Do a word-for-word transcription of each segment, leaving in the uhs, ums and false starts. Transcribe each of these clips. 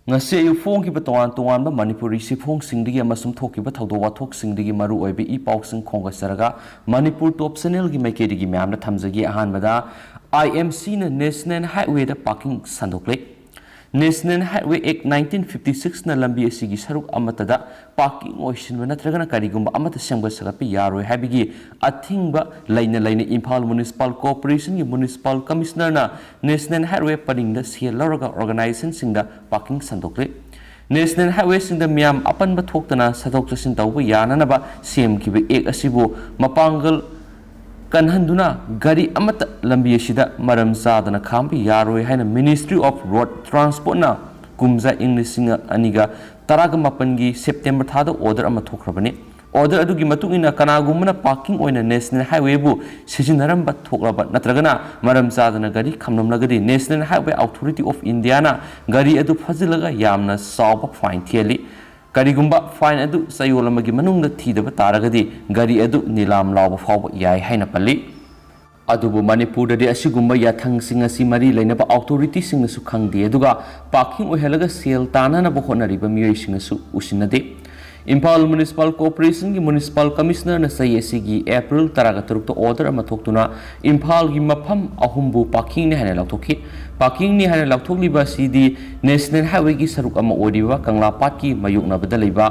ꯉꯁꯤ ꯑꯌꯨꯛ ꯐꯣꯡꯈꯤꯕ ꯇꯣꯉꯥꯟ ꯇꯣꯉꯥꯟꯕ ꯃꯅꯤꯄꯨꯔꯤ ꯆꯦꯐꯣꯡꯁꯤꯡꯗꯒꯤ ꯑꯃꯁꯨꯡ ꯊꯣꯛꯈꯤꯕ ꯊꯧꯗꯣꯛ ꯋꯥꯊꯣꯛꯁꯤꯡꯗꯒꯤ ꯃꯔꯨ ꯑꯣꯏꯕ ꯏ ꯄꯥꯎꯁꯤꯡ ꯈꯣꯝꯒꯠꯆꯔꯒ ꯃꯅꯤꯄꯨꯔ ꯇꯣꯞ ꯆꯦꯅꯦꯜꯒꯤ ꯃꯥꯏꯀꯩꯗꯒꯤ ꯃꯌꯥꯝꯗ ꯊꯝꯖꯒꯦ꯫ ꯑꯍꯥꯟꯕꯗ, ꯑꯥꯏ ꯑꯦꯝ ꯁꯤꯅ ꯅꯦꯁꯅꯦꯜ ꯍꯥꯏꯋꯦꯗ ꯄꯥꯔꯀꯤꯡ ꯁꯟꯗꯣꯛꯂꯦ꯫ ꯅꯦꯁꯅꯦꯜ ꯍꯥꯏꯋꯦ ꯑꯦꯛ ꯅꯥꯏꯟꯇꯤꯟ ꯐꯤꯐꯇꯤ ꯁꯤꯛꯁꯅ ꯂꯝꯕꯤ ꯑꯁꯤꯒꯤ ꯁꯔꯨꯛ ꯑꯃꯠꯇꯗ ꯄꯥꯔꯀꯤꯡ ꯑꯣꯏꯁꯤꯟꯕ ꯅꯠꯇ꯭ꯔꯒꯅ ꯀꯔꯤꯒꯨꯝꯕ ꯑꯃꯠꯇ ꯁꯦꯝꯒꯠ ꯁꯥꯒꯠꯄ ꯌꯥꯔꯣꯏ ꯍꯥꯏꯕꯒꯤ ꯑꯊꯤꯡꯕ ꯂꯩꯅ ꯂꯩꯅ ꯏꯝꯐꯥꯜ ꯃ꯭ꯌꯨꯅꯤꯁꯤꯄꯥꯜ ꯀꯣꯔꯄꯣꯔꯦꯁꯟꯒꯤ ꯃ꯭ꯌꯨꯅꯤꯁꯤꯄꯥꯜ ꯀꯃꯤꯁꯅꯔꯅ ꯅꯦꯁꯅꯦꯜ ꯍꯥꯏꯋꯦ ꯄꯔꯤꯡꯗ ꯁꯦꯜ ꯂꯧꯔꯒ ꯑꯣꯔꯒꯅꯥꯏꯖꯦꯁꯟꯁꯤꯡꯗ ꯄꯥꯔꯀꯤꯡ ꯁꯟꯗꯣꯛꯂꯤ꯫ ꯅꯦꯁꯅꯦꯜ ꯍꯥꯏꯋꯦꯁꯤꯡꯗ ꯃꯤꯌꯥꯝ ꯑꯄꯟꯕ ꯊꯣꯛꯇꯅ ꯆꯠꯊꯣꯛ ꯆꯠꯁꯤꯟ ꯇꯧꯕ ꯌꯥꯅꯅꯕ ꯁꯦꯝꯈꯤꯕ ꯑꯦꯛ ꯑꯁꯤꯕꯨ ꯃꯄꯥꯡꯒꯜ ꯀꯟꯍꯟꯗꯨꯅ ꯒꯥꯔꯤ ꯑꯃꯠꯇ ꯂꯝꯕꯤ ꯑꯁꯤꯗ ꯃꯔꯝ ꯆꯥꯗꯅ ꯈꯥꯝꯕ ꯌꯥꯔꯣꯏ ꯍꯥꯏꯅ Ministry of Road Transportꯅ ꯀꯨꯝꯖꯥ ꯏꯪ ꯂꯤꯁꯤꯡ ꯑꯅꯤꯒ ꯇꯔꯥꯒ ꯃꯥꯄꯟꯒꯤ ꯁꯦꯞꯇꯦꯝꯕꯔ ꯊꯥꯗ ꯑꯣꯔꯗꯔ ꯑꯃ ꯊꯣꯛꯈ꯭ꯔꯕꯅꯤ꯫ ꯑꯣꯔꯗꯔ ꯑꯗꯨꯒꯤ ꯃꯇꯨꯡ ꯏꯟꯅ ꯀꯅꯥꯒꯨꯝꯕꯅ ꯄꯥꯔꯀꯤꯡ ꯑꯣꯏꯅ ꯅꯦꯁꯅꯦꯜ ꯍꯥꯏꯋꯦꯕꯨ ꯁꯤꯖꯤꯟꯅꯔꯝꯕ ꯊꯣꯛꯂꯕ ꯅꯠꯇ꯭ꯔꯒꯅ ꯃꯔꯝ ꯆꯥꯗꯅ ꯒꯥꯔꯤ ꯈꯥꯝꯂꯝꯂꯒꯗꯤ National Highway Authority of Indiaꯅ ꯒꯥꯔꯤ ꯑꯗꯨ ꯐꯥꯖꯤꯜꯂꯒ ꯌꯥꯝꯅ ꯆꯥꯎꯕ ꯐꯥꯏꯟ ꯊꯤꯍꯜꯂꯤ꯫ ꯀꯔꯤꯒꯨꯝꯕ ꯐꯥꯏꯟ ꯑꯗꯨ ꯆꯌꯣꯜ ꯑꯃꯒꯤ ꯃꯅꯨꯡꯗ ꯊꯤꯗꯕ ꯇꯥꯔꯒꯗꯤ ꯒꯥꯔꯤ ꯑꯗꯨ ꯅꯤꯂꯥꯝ ꯂꯥꯎꯕ ꯐꯥꯎꯕ ꯌꯥꯏ ꯍꯥꯏꯅ ꯄꯜꯂꯤ꯫ ꯑꯗꯨꯕꯨ ꯃꯅꯤꯄꯨꯔꯗꯗꯤ ꯑꯁꯤꯒꯨꯝꯕ ꯌꯥꯊꯪꯁꯤꯡ ꯑꯁꯤ ꯃꯔꯤ ꯂꯩꯅꯕ ꯑꯣꯊꯣꯔꯤꯇꯤꯁꯤꯡꯅꯁꯨ ꯈꯪꯗꯦ, ꯑꯗꯨꯒ ꯄꯥꯔꯀꯤꯡ ꯑꯣꯏꯍꯜꯂꯒ ꯁꯦꯜ ꯇꯥꯟꯅꯅꯕ ꯍꯣꯠꯅꯔꯤꯕ ꯃꯤꯑꯣꯏꯁꯤꯡꯅꯁꯨ ꯎꯁꯤꯟꯅꯗꯦ꯫ ꯏꯝꯐꯥꯜ ꯃ꯭ꯌꯨꯅꯤꯁꯤꯄꯥꯜ ꯀꯣꯔꯄꯣꯔꯦꯁꯟꯒꯤ ꯃ꯭ꯌꯨꯅꯤꯁꯤꯄꯥꯜ ꯀꯃꯤꯁꯅꯔꯅ ꯆꯍꯤ ꯑꯁꯤꯒꯤ ꯑꯦꯄ꯭ꯔꯤꯜ ꯇꯔꯥꯒ ꯇꯔꯨꯛꯇ ꯑꯣꯔꯗꯔ ꯑꯃ ꯊꯣꯛꯇꯨꯅ ꯏꯝꯐꯥꯜꯒꯤ ꯃꯐꯝ ꯑꯍꯨꯝꯕꯨ ꯄꯥꯔꯀꯤꯡꯅꯤ ꯍꯥꯏꯅ ꯂꯥꯎꯊꯣꯛꯈꯤ꯫ ꯄꯥꯔꯀꯤꯡꯅꯤ ꯍꯥꯏꯅ ꯂꯥꯎꯊꯣꯛꯂꯤꯕ ꯑꯁꯤꯗꯤ ꯅꯦꯁꯅꯦꯜ ꯍꯥꯏꯋꯦꯒꯤ ꯁꯔꯨꯛ ꯑꯃ ꯑꯣꯏꯔꯤꯕ ꯀꯪꯂꯥ ꯄꯥꯠꯀꯤ ꯃꯥꯌꯣꯛꯅꯕꯗ ꯂꯩꯕ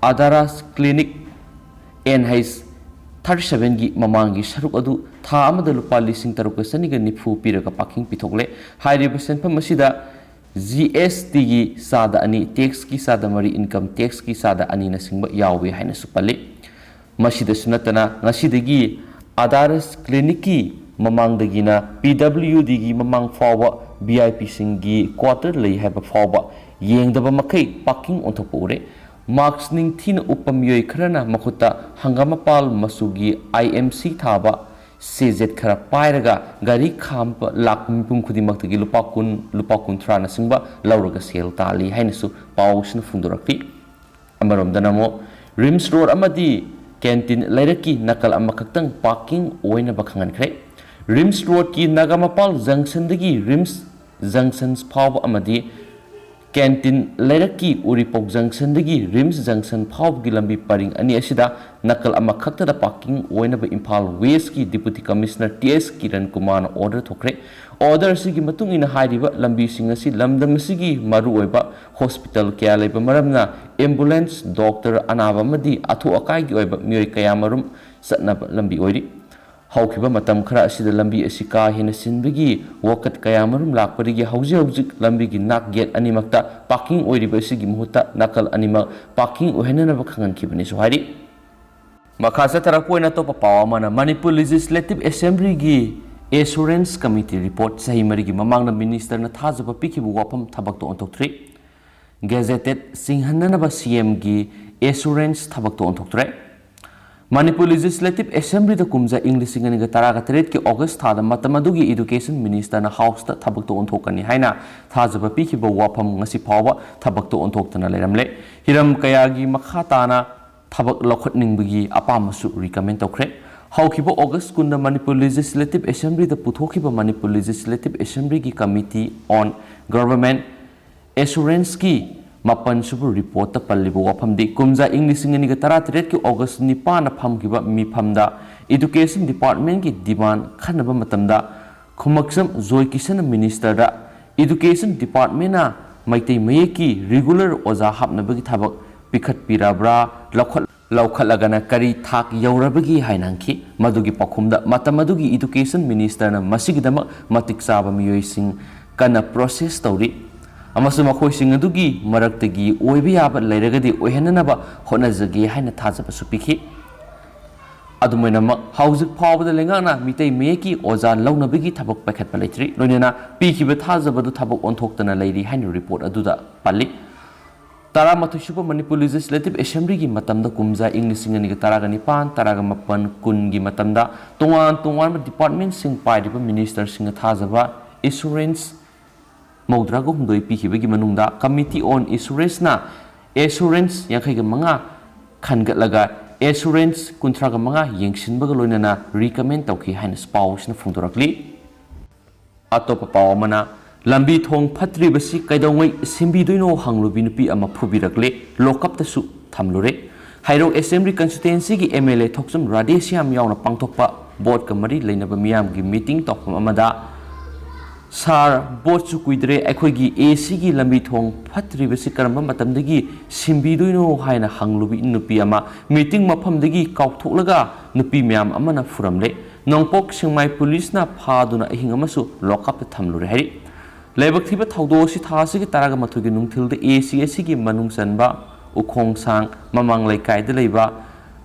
ꯑꯗꯥꯔꯥꯁ ꯀ꯭ꯂꯤꯅꯤꯛ ꯑꯦꯟ ꯍꯩꯆ ꯊꯥꯔꯇꯤ ꯁꯚꯦꯟꯒꯤ ꯃꯃꯥꯡꯒꯤ ꯁꯔꯨꯛ ꯑꯗꯨ ꯊꯥ ꯑꯃꯗ ꯂꯨꯄꯥ ꯂꯤꯁꯤꯡ ꯇꯔꯨꯛꯀ ꯆꯅꯤꯒ ꯅꯤꯐꯨ ꯄꯤꯔꯒ ꯄꯥꯔꯀꯤꯡ ꯄꯤꯊꯣꯛꯂꯦ꯫ ꯍꯥꯏꯔꯤꯕ ꯁꯦꯟꯐꯝ ꯑꯁꯤꯗ ꯖꯤ ꯑꯦꯁ ꯇꯤꯒꯤ ꯆꯥꯗ ꯑꯅꯤ, ꯇꯦꯛꯁꯀꯤ ꯆꯥꯗ ꯃꯔꯤ, ꯏꯟꯀꯝ ꯇꯦꯛꯁꯀꯤ ꯆꯥꯗ ꯑꯅꯤꯅꯆꯤꯡꯕ ꯌꯥꯎꯏ ꯍꯥꯏꯅꯁꯨ ꯄꯜꯂꯤ꯫ ꯃꯁꯤꯗꯁꯨ ꯅꯠꯇꯅ ꯉꯁꯤꯗꯒꯤ ꯑꯗꯥꯔꯁ ꯀ꯭ꯂꯤꯅꯤꯛꯀꯤ ꯃꯃꯥꯡꯗꯒꯤꯅ ꯄꯤ ꯗꯕ꯭ꯂꯤꯌꯨ ꯗꯤꯒꯤ ꯃꯃꯥꯡ ꯐꯥꯎꯕ, ꯚꯤ ꯑꯥꯏ ꯄꯤꯁꯤꯡꯒꯤ ꯀ꯭ꯋꯥꯇꯔ ꯂꯩ ꯍꯥꯏꯕ ꯐꯥꯎꯕ ꯌꯦꯡꯗꯕ ꯃꯈꯩ ꯄꯥꯔꯀꯤꯡ ꯑꯣꯟꯊꯣꯛꯄ ꯎꯔꯦ꯫ ꯃꯥꯛꯁ ꯅꯤꯡꯊꯤꯅ ꯎꯞꯄ ꯃꯤꯑꯣꯏ ꯈꯔꯅ ꯃꯈꯨꯠꯇ ꯍꯪꯒꯥꯃꯄꯥꯜ ꯃꯆꯨꯒꯤ ꯑꯥꯏ ꯑꯦꯝ ꯁꯤ ꯊꯥꯕ ꯆꯦꯖꯦꯠ ꯈꯔ ꯄꯥꯏꯔꯒ ꯒꯥꯔꯤ ꯈꯥꯝꯕ ꯂꯥꯛꯄ ꯃꯤꯄꯨꯝ ꯈꯨꯗꯤꯡꯃꯛꯇꯒꯤ ꯂꯨꯄꯥ ꯀꯨꯟ, ꯂꯨꯄꯥ ꯀꯨꯟꯊ꯭ꯔꯥꯅꯆꯤꯡꯕ ꯂꯧꯔꯒ ꯁꯦꯜ ꯇꯥꯜꯂꯤ ꯍꯥꯏꯅꯁꯨ ꯄꯥꯎꯁꯤꯅ ꯐꯣꯡꯗꯣꯔꯛꯂꯤ꯫ ꯑꯃꯔꯣꯝꯗꯅ ꯑꯃꯨꯛ ꯔꯤꯝꯁ ꯔꯣꯗ ꯑꯃꯗꯤ ꯀꯦꯟꯇꯤꯟ ꯂꯩꯔꯛꯀꯤ ꯅꯥꯀꯜ ꯑꯃꯈꯛꯇꯪ ꯄꯥꯔꯀꯤꯡ ꯑꯣꯏꯅꯕ ꯈꯪꯍꯟꯈ꯭ꯔꯦ꯫ ꯔꯤꯝꯁ ꯔꯣꯗꯀꯤ ꯅꯥꯒꯥꯃꯄꯥꯜ ꯖꯪꯁꯟꯗꯒꯤ ꯔꯤꯝꯁ ꯖꯪꯁꯟ ꯐꯥꯎꯕ ꯑꯃꯗꯤ ꯀꯦꯟꯇꯤꯟ ꯂꯩꯔꯛꯀꯤ ꯎꯔꯤꯄꯣꯛ ꯖꯪꯁꯟꯗꯒꯤ ꯔꯤꯝꯁ ꯖꯪꯁꯟ ꯐꯥꯎꯕꯒꯤ ꯂꯝꯕꯤ ꯄꯔꯤꯡ ꯑꯅꯤ ꯑꯁꯤꯗ ꯅꯥꯀꯜ ꯑꯃꯈꯛꯇꯗ ꯄꯥꯔꯀꯤꯡ ꯑꯣꯏꯅꯕ ꯏꯝꯐꯥꯜ ꯋꯦꯁꯀꯤ ꯗꯤꯄꯨꯇꯤ ꯀꯃꯤꯁꯅꯔ ꯇꯤ ꯑꯦꯁ ꯀꯤꯔꯟ ꯀꯨꯃꯥꯔꯅ ꯑꯣꯔꯗꯔ ꯊꯣꯛꯈ꯭ꯔꯦ꯫ ꯑꯣꯔꯗꯔ ꯑꯁꯤꯒꯤ ꯃꯇꯨꯡ ꯏꯟꯅ ꯍꯥꯏꯔꯤꯕ ꯂꯝꯕꯤꯁꯤꯡ ꯑꯁꯤ ꯂꯝꯗꯝ ꯑꯁꯤꯒꯤ ꯃꯔꯨꯑꯣꯏꯕ ꯍꯣꯁꯄꯤꯇꯥꯜ ꯀꯌꯥ ꯂꯩꯕ ꯃꯔꯝꯅ ꯑꯦꯝꯕꯨꯂꯦꯟꯁ, ꯗꯣꯛꯇꯔ, ꯑꯅꯥꯕ ꯑꯃꯗꯤ ꯑꯊꯨ ꯑꯀꯥꯏꯒꯤ ꯑꯣꯏꯕ ꯃꯤꯑꯣꯏ ꯀꯌꯥꯃꯔꯨꯝ ꯆꯠꯅꯕ ꯂꯝꯕꯤ ꯑꯣꯏꯔꯤ꯫ ꯍꯧꯈꯤꯕ ꯃꯇꯝ ꯈꯔ ꯑꯁꯤꯗ ꯂꯝꯕꯤ ꯑꯁꯤ ꯀꯥ ꯍꯦꯟꯅ ꯁꯤꯟꯕꯒꯤ ꯋꯥꯀꯠ ꯀꯌꯥꯃꯔꯨꯝ ꯂꯥꯛꯄꯗꯒꯤ ꯍꯧꯖꯤꯛ ꯍꯧꯖꯤꯛ ꯂꯝꯕꯤꯒꯤ ꯅꯥꯛ ꯌꯦꯠ ꯑꯅꯤꯃꯛꯇ ꯄꯥꯔꯀꯤꯡ ꯑꯣꯏꯔꯤꯕ ꯑꯁꯤꯒꯤ ꯃꯍꯨꯠꯇ ꯅꯥꯀꯜ ꯑꯅꯤꯃꯛ ꯄꯥꯔꯀꯤꯡ ꯑꯣꯏꯍꯟꯅꯅꯕ ꯈꯪꯍꯟꯈꯤꯕꯅꯤꯁꯨ ꯍꯥꯏꯔꯤ꯫ ꯃꯈꯥ ꯆꯠꯊꯔꯛꯄ ꯑꯣꯏꯅ ꯑꯇꯣꯞꯄ ꯄꯥꯎ ꯑꯃꯅ, ꯃꯅꯤꯄꯨꯔ ꯂꯦꯖꯤꯁꯂꯦꯇꯤꯚ ꯑꯦꯁꯦꯝꯕ꯭ꯂꯤꯒꯤ ꯑꯦꯁꯨꯔꯦꯟꯁ ꯀꯃꯤꯇꯤ ꯔꯤꯄꯣꯔꯠ ꯆꯍꯤ ꯃꯔꯤꯒꯤ ꯃꯃꯥꯡꯗ ꯃꯤꯅꯤꯁꯇꯔꯅ ꯊꯥꯖꯕ ꯄꯤꯈꯤꯕ ꯋꯥꯐꯝ ꯊꯕꯛꯇ ꯑꯣꯟꯊꯣꯛꯇ꯭ꯔꯤ꯫ ꯒꯦꯖꯦꯇꯦꯠ ꯆꯤꯡꯍꯟꯅꯅꯕ ꯁꯤ ꯑꯦꯝꯒꯤ ꯑꯦꯁꯨꯔꯦꯟꯁ ꯊꯕꯛꯇ ꯑꯣꯟꯊꯣꯛꯇ꯭ꯔꯦ꯫ ꯃꯅꯤꯄꯨꯔ ꯂꯦꯖꯤꯁꯂꯦꯇꯤꯚ ꯑꯦꯁꯦꯝꯕ꯭ꯂꯤꯗ ꯀꯨꯝꯖꯥ ꯏꯪ ꯂꯤꯁꯤꯡ ꯑꯅꯤꯒ ꯇꯔꯥꯒ ꯇꯔꯦꯠꯀꯤ ꯑꯣꯒꯁ ꯊꯥꯗ ꯃꯇꯝ ꯑꯗꯨꯒꯤ ꯏꯗꯨꯀꯦꯁꯟ ꯃꯤꯅꯤꯁꯇꯔꯅ ꯍꯥꯎꯁꯇ ꯊꯕꯛꯇ ꯑꯣꯟꯊꯣꯛꯀꯅꯤ ꯍꯥꯏꯅ ꯊꯥꯖꯕ ꯄꯤꯈꯤꯕ ꯋꯥꯐꯝ ꯉꯁꯤ ꯐꯥꯎꯕ ꯊꯕꯛꯇ ꯑꯣꯟꯊꯣꯛꯇꯅ ꯂꯩꯔꯝꯂꯦ꯫ ꯍꯤꯔꯝ ꯀꯌꯥꯒꯤ ꯃꯈꯥ ꯇꯥꯅ ꯊꯕꯛ ꯂꯧꯈꯠꯅꯤꯡꯕꯒꯤ ꯑꯄꯥꯝꯕꯁꯨ ꯔꯤꯀꯃꯦꯟ ꯇꯧꯈ꯭ꯔꯦ꯫ ꯍꯧꯈꯤꯕ ꯑꯣꯒꯁ ꯀꯨꯟꯗ ꯃꯅꯤꯄꯨꯔ ꯂꯦꯖꯤꯁꯂꯦꯇꯤꯚ ꯑꯦꯁꯦꯝꯕ꯭ꯂꯤꯗ ꯄꯨꯊꯣꯛꯈꯤꯕ ꯃꯅꯤꯄꯨꯔ ꯂꯦꯖꯤꯁꯂꯦꯇꯤꯚ ꯑꯦꯁꯦꯝꯕ꯭ꯂꯤꯒꯤ ꯀꯃꯤꯇꯤ ꯑꯣꯟ ꯒꯚꯔꯟꯃꯦꯟꯠ ꯑꯦꯁꯨꯔꯦꯟꯁꯀꯤ ꯃꯥꯄꯟ ꯁꯨꯕ ꯔꯤꯄꯣꯔꯠꯇ ꯄꯜꯂꯤꯕ ꯋꯥꯐꯝꯗꯤ, ꯀꯨꯝꯖꯥ ꯏꯪ ꯂꯤꯁꯤꯡ ꯑꯅꯤꯒ ꯇꯔꯥꯇꯔꯦꯠꯀꯤ ꯑꯣꯒꯁ ꯅꯤꯄꯥꯟꯗ ꯐꯝꯈꯤꯕ ꯃꯤꯐꯝꯗ ꯏꯗꯨꯀꯦꯁꯟ ꯗꯤꯄꯥꯔꯠꯃꯦꯟꯠꯀꯤ ꯗꯤꯃꯥꯟ ꯈꯟꯅꯕ ꯃꯇꯝꯗ ꯈꯨꯃꯛꯆꯝ ꯖꯣꯏꯀꯤꯁꯟꯅ ꯃꯤꯅꯤꯁꯇꯔꯗ ꯏꯗꯨꯀꯦꯁꯟ ꯗꯤꯄꯥꯔꯠꯃꯦꯟꯠꯅ ꯃꯩꯇꯩ ꯃꯌꯦꯛꯀꯤ ꯔꯤꯒꯨꯂꯔ ꯑꯣꯖꯥ ꯍꯥꯞꯅꯕꯒꯤ ꯊꯕꯛ ꯄꯤꯈꯠꯄꯤꯔꯕ꯭ꯔꯥ, ꯂꯧꯈꯠ-, ꯂꯧꯈꯠꯂꯒꯅ ꯀꯔꯤ ꯊꯥꯛ ꯌꯧꯔꯕꯒꯦ ꯍꯥꯏꯅ ꯍꯪꯈꯤ꯫ ꯃꯗꯨꯒꯤ ꯄꯥꯎꯈꯨꯝꯗ, ꯃꯇꯝ ꯑꯗꯨꯒꯤ ꯏꯗꯨꯀꯦꯁꯟ ꯃꯤꯅꯤꯁꯇꯔꯅ ꯃꯁꯤꯒꯤꯗꯃꯛ ꯃꯇꯤꯛ ꯆꯥꯕ ꯃꯤꯑꯣꯏꯁꯤꯡ ꯀꯟꯅ ꯄ꯭ꯔꯣꯁꯦꯁ ꯇꯧꯔꯤ ꯑꯃꯁꯨꯡ ꯃꯈꯣꯏꯁꯤꯡ ꯑꯗꯨꯒꯤ ꯃꯔꯛꯇꯒꯤ ꯑꯣꯏꯕ ꯌꯥꯕ ꯂꯩꯔꯒꯗꯤ ꯑꯣꯏꯍꯟꯅꯅꯕ ꯍꯣꯠꯅꯖꯒꯦ ꯍꯥꯏꯅ ꯊꯥꯖꯕꯁꯨ ꯄꯤꯈꯤ꯫ ꯑꯗꯨꯝ ꯑꯣꯏꯅꯃꯛ, ꯍꯧꯖꯤꯛ ꯐꯥꯎꯕꯗ ꯂꯩꯉꯥꯛꯅ ꯃꯤꯇꯩ ꯃꯌꯦꯛꯀꯤ ꯑꯣꯖꯥ ꯂꯧꯅꯕꯒꯤ ꯊꯕꯛ ꯄꯥꯏꯈꯠꯄ ꯂꯩꯇ꯭ꯔꯤ, ꯂꯣꯏꯅꯅ ꯄꯤꯈꯤꯕ ꯊꯥꯖꯕꯗꯨ ꯊꯕꯛ ꯑꯣꯟꯊꯣꯛꯇꯅ ꯂꯩꯔꯤ ꯍꯥꯏꯅ ꯔꯤꯄꯣꯔꯠ ꯑꯗꯨꯗ ꯄꯜꯂꯤ꯫ ꯇꯔꯥꯃꯥꯊꯣꯏ ꯁꯨꯕ ꯃꯅꯤꯄꯨꯔ ꯂꯦꯖꯤꯁꯂꯦꯇꯤꯚ ꯑꯦꯁꯦꯝꯕ꯭ꯂꯤꯒꯤ ꯃꯇꯝꯗ ꯀꯨꯝꯖꯥ ꯏꯪ ꯂꯤꯁꯤꯡ ꯑꯅꯤꯒ ꯇꯔꯥꯒ ꯅꯤꯄꯥꯟ, ꯇꯔꯥꯒ ꯃꯥꯄꯟ, ꯀꯨꯟꯒꯤ ꯃꯇꯝꯗ ꯇꯣꯉꯥꯟ ꯇꯣꯉꯥꯟꯕ ꯗꯤꯄꯥꯔꯠꯃꯦꯟꯠꯁꯤꯡ ꯄꯥꯏꯔꯤꯕ ꯃꯤꯅꯤꯁꯇꯔꯁꯤꯡꯅ ꯊꯥꯖꯕ ꯑꯦꯁꯨꯔꯦꯟꯁ ꯃꯧꯗ꯭ꯔꯥꯒ ꯍꯨꯝꯗꯣꯏ ꯄꯤꯈꯤꯕꯒꯤ ꯃꯅꯨꯡꯗ ꯀꯃꯤꯇꯤ ꯑꯣꯟ ꯑꯦꯁꯨꯔꯦꯟꯁꯅ ꯑꯦꯁꯨꯔꯦꯟꯁ ꯌꯥꯡꯈꯩꯒ ꯃꯉꯥ ꯈꯟꯒꯠꯂꯒ ꯑꯦꯁꯨꯔꯦꯟꯁ ꯀꯨꯟꯊ꯭ꯔꯥꯒ ꯃꯉꯥ ꯌꯦꯡꯁꯤꯟꯕꯒ ꯂꯣꯏꯅꯅ ꯔꯤꯀꯃꯦꯟ ꯇꯧꯈꯤ ꯍꯥꯏꯅ ꯄꯥꯎꯁꯤꯅ ꯐꯣꯡꯗꯣꯔꯛꯂꯤ꯫ ꯑꯇꯣꯞꯄ ꯄꯥꯎ ꯑꯃꯅ, ꯂꯝꯕꯤ ꯊꯣꯡ ꯐꯠꯇ꯭ꯔꯤꯕꯁꯤ ꯀꯩꯗꯧꯉꯩ ꯁꯦꯝꯕꯤꯗꯣꯏꯅꯣ ꯍꯪꯂꯨꯕꯤ ꯅꯨꯄꯤ ꯑꯃ ꯐꯨꯕꯤꯔꯛꯂꯦ, ꯂꯣꯀꯞꯇꯁꯨ ꯊꯝꯂꯨꯔꯦ꯫ ꯍꯩꯔꯣꯛ ꯑꯦꯁꯦꯝꯕ꯭ꯂꯤ ꯀꯟꯁꯇꯤꯇ꯭ꯋꯦꯟꯁꯤꯒꯤ M L A Thokchom Radheshyam ꯌꯥꯎꯅ ꯄꯥꯡꯊꯣꯛꯄ ꯕꯣꯠꯀ ꯃꯔꯤ ꯂꯩꯅꯕ ꯃꯤꯌꯥꯝꯒꯤ ꯃꯤꯇꯤꯡ ꯇꯧꯐꯝ ꯑꯃꯗ, "ꯁꯥꯔ, ꯕꯣꯠꯁꯨ ꯀꯨꯏꯗ꯭ꯔꯦ, ꯑꯩꯈꯣꯏꯒꯤ ꯑꯦ ꯁꯤꯒꯤ ꯂꯝꯕꯤ ꯊꯣꯡ ꯐꯠꯇ꯭ꯔꯤꯕꯁꯤ ꯀꯔꯝꯕ ꯃꯇꯝꯗꯒꯤ ꯁꯤꯟꯕꯤꯗꯣꯏꯅꯣ?" ꯍꯥꯏꯅ ꯍꯪꯂꯨꯕꯤ ꯅꯨꯄꯤ ꯑꯃ ꯃꯤꯇꯤꯡ ꯃꯐꯝꯗꯒꯤ ꯀꯥꯎꯊꯣꯛꯂꯒ ꯅꯨꯄꯤ ꯃꯌꯥꯝ ꯑꯃꯅ ꯐꯨꯔꯝꯂꯦ꯫ ꯅꯣꯡꯄꯣꯛ ꯁꯦꯛꯃꯥꯏ ꯄꯨꯂꯤꯁꯅ ꯐꯥꯗꯨꯅ ꯑꯍꯤꯡ ꯑꯃꯁꯨ ꯂꯣꯀꯞꯇ ꯊꯝꯂꯨꯔꯦ ꯍꯥꯏꯔꯤ꯫ ꯂꯥꯏꯕꯛ ꯊꯤꯕ ꯊꯧꯗꯣꯛ ꯑꯁꯤ ꯊꯥ ꯑꯁꯤꯒꯤ ꯇꯔꯥꯒ ꯃꯥꯊꯣꯏꯒꯤ ꯅꯨꯡꯊꯤꯜꯗ ꯑꯦ ꯁꯤ ꯑꯁꯤꯒꯤ ꯃꯅꯨꯡ ꯆꯟꯕ ꯎꯈꯣꯡꯁꯥꯡ ꯃꯃꯥꯡ ꯂꯩꯀꯥꯏꯗ ꯂꯩꯕ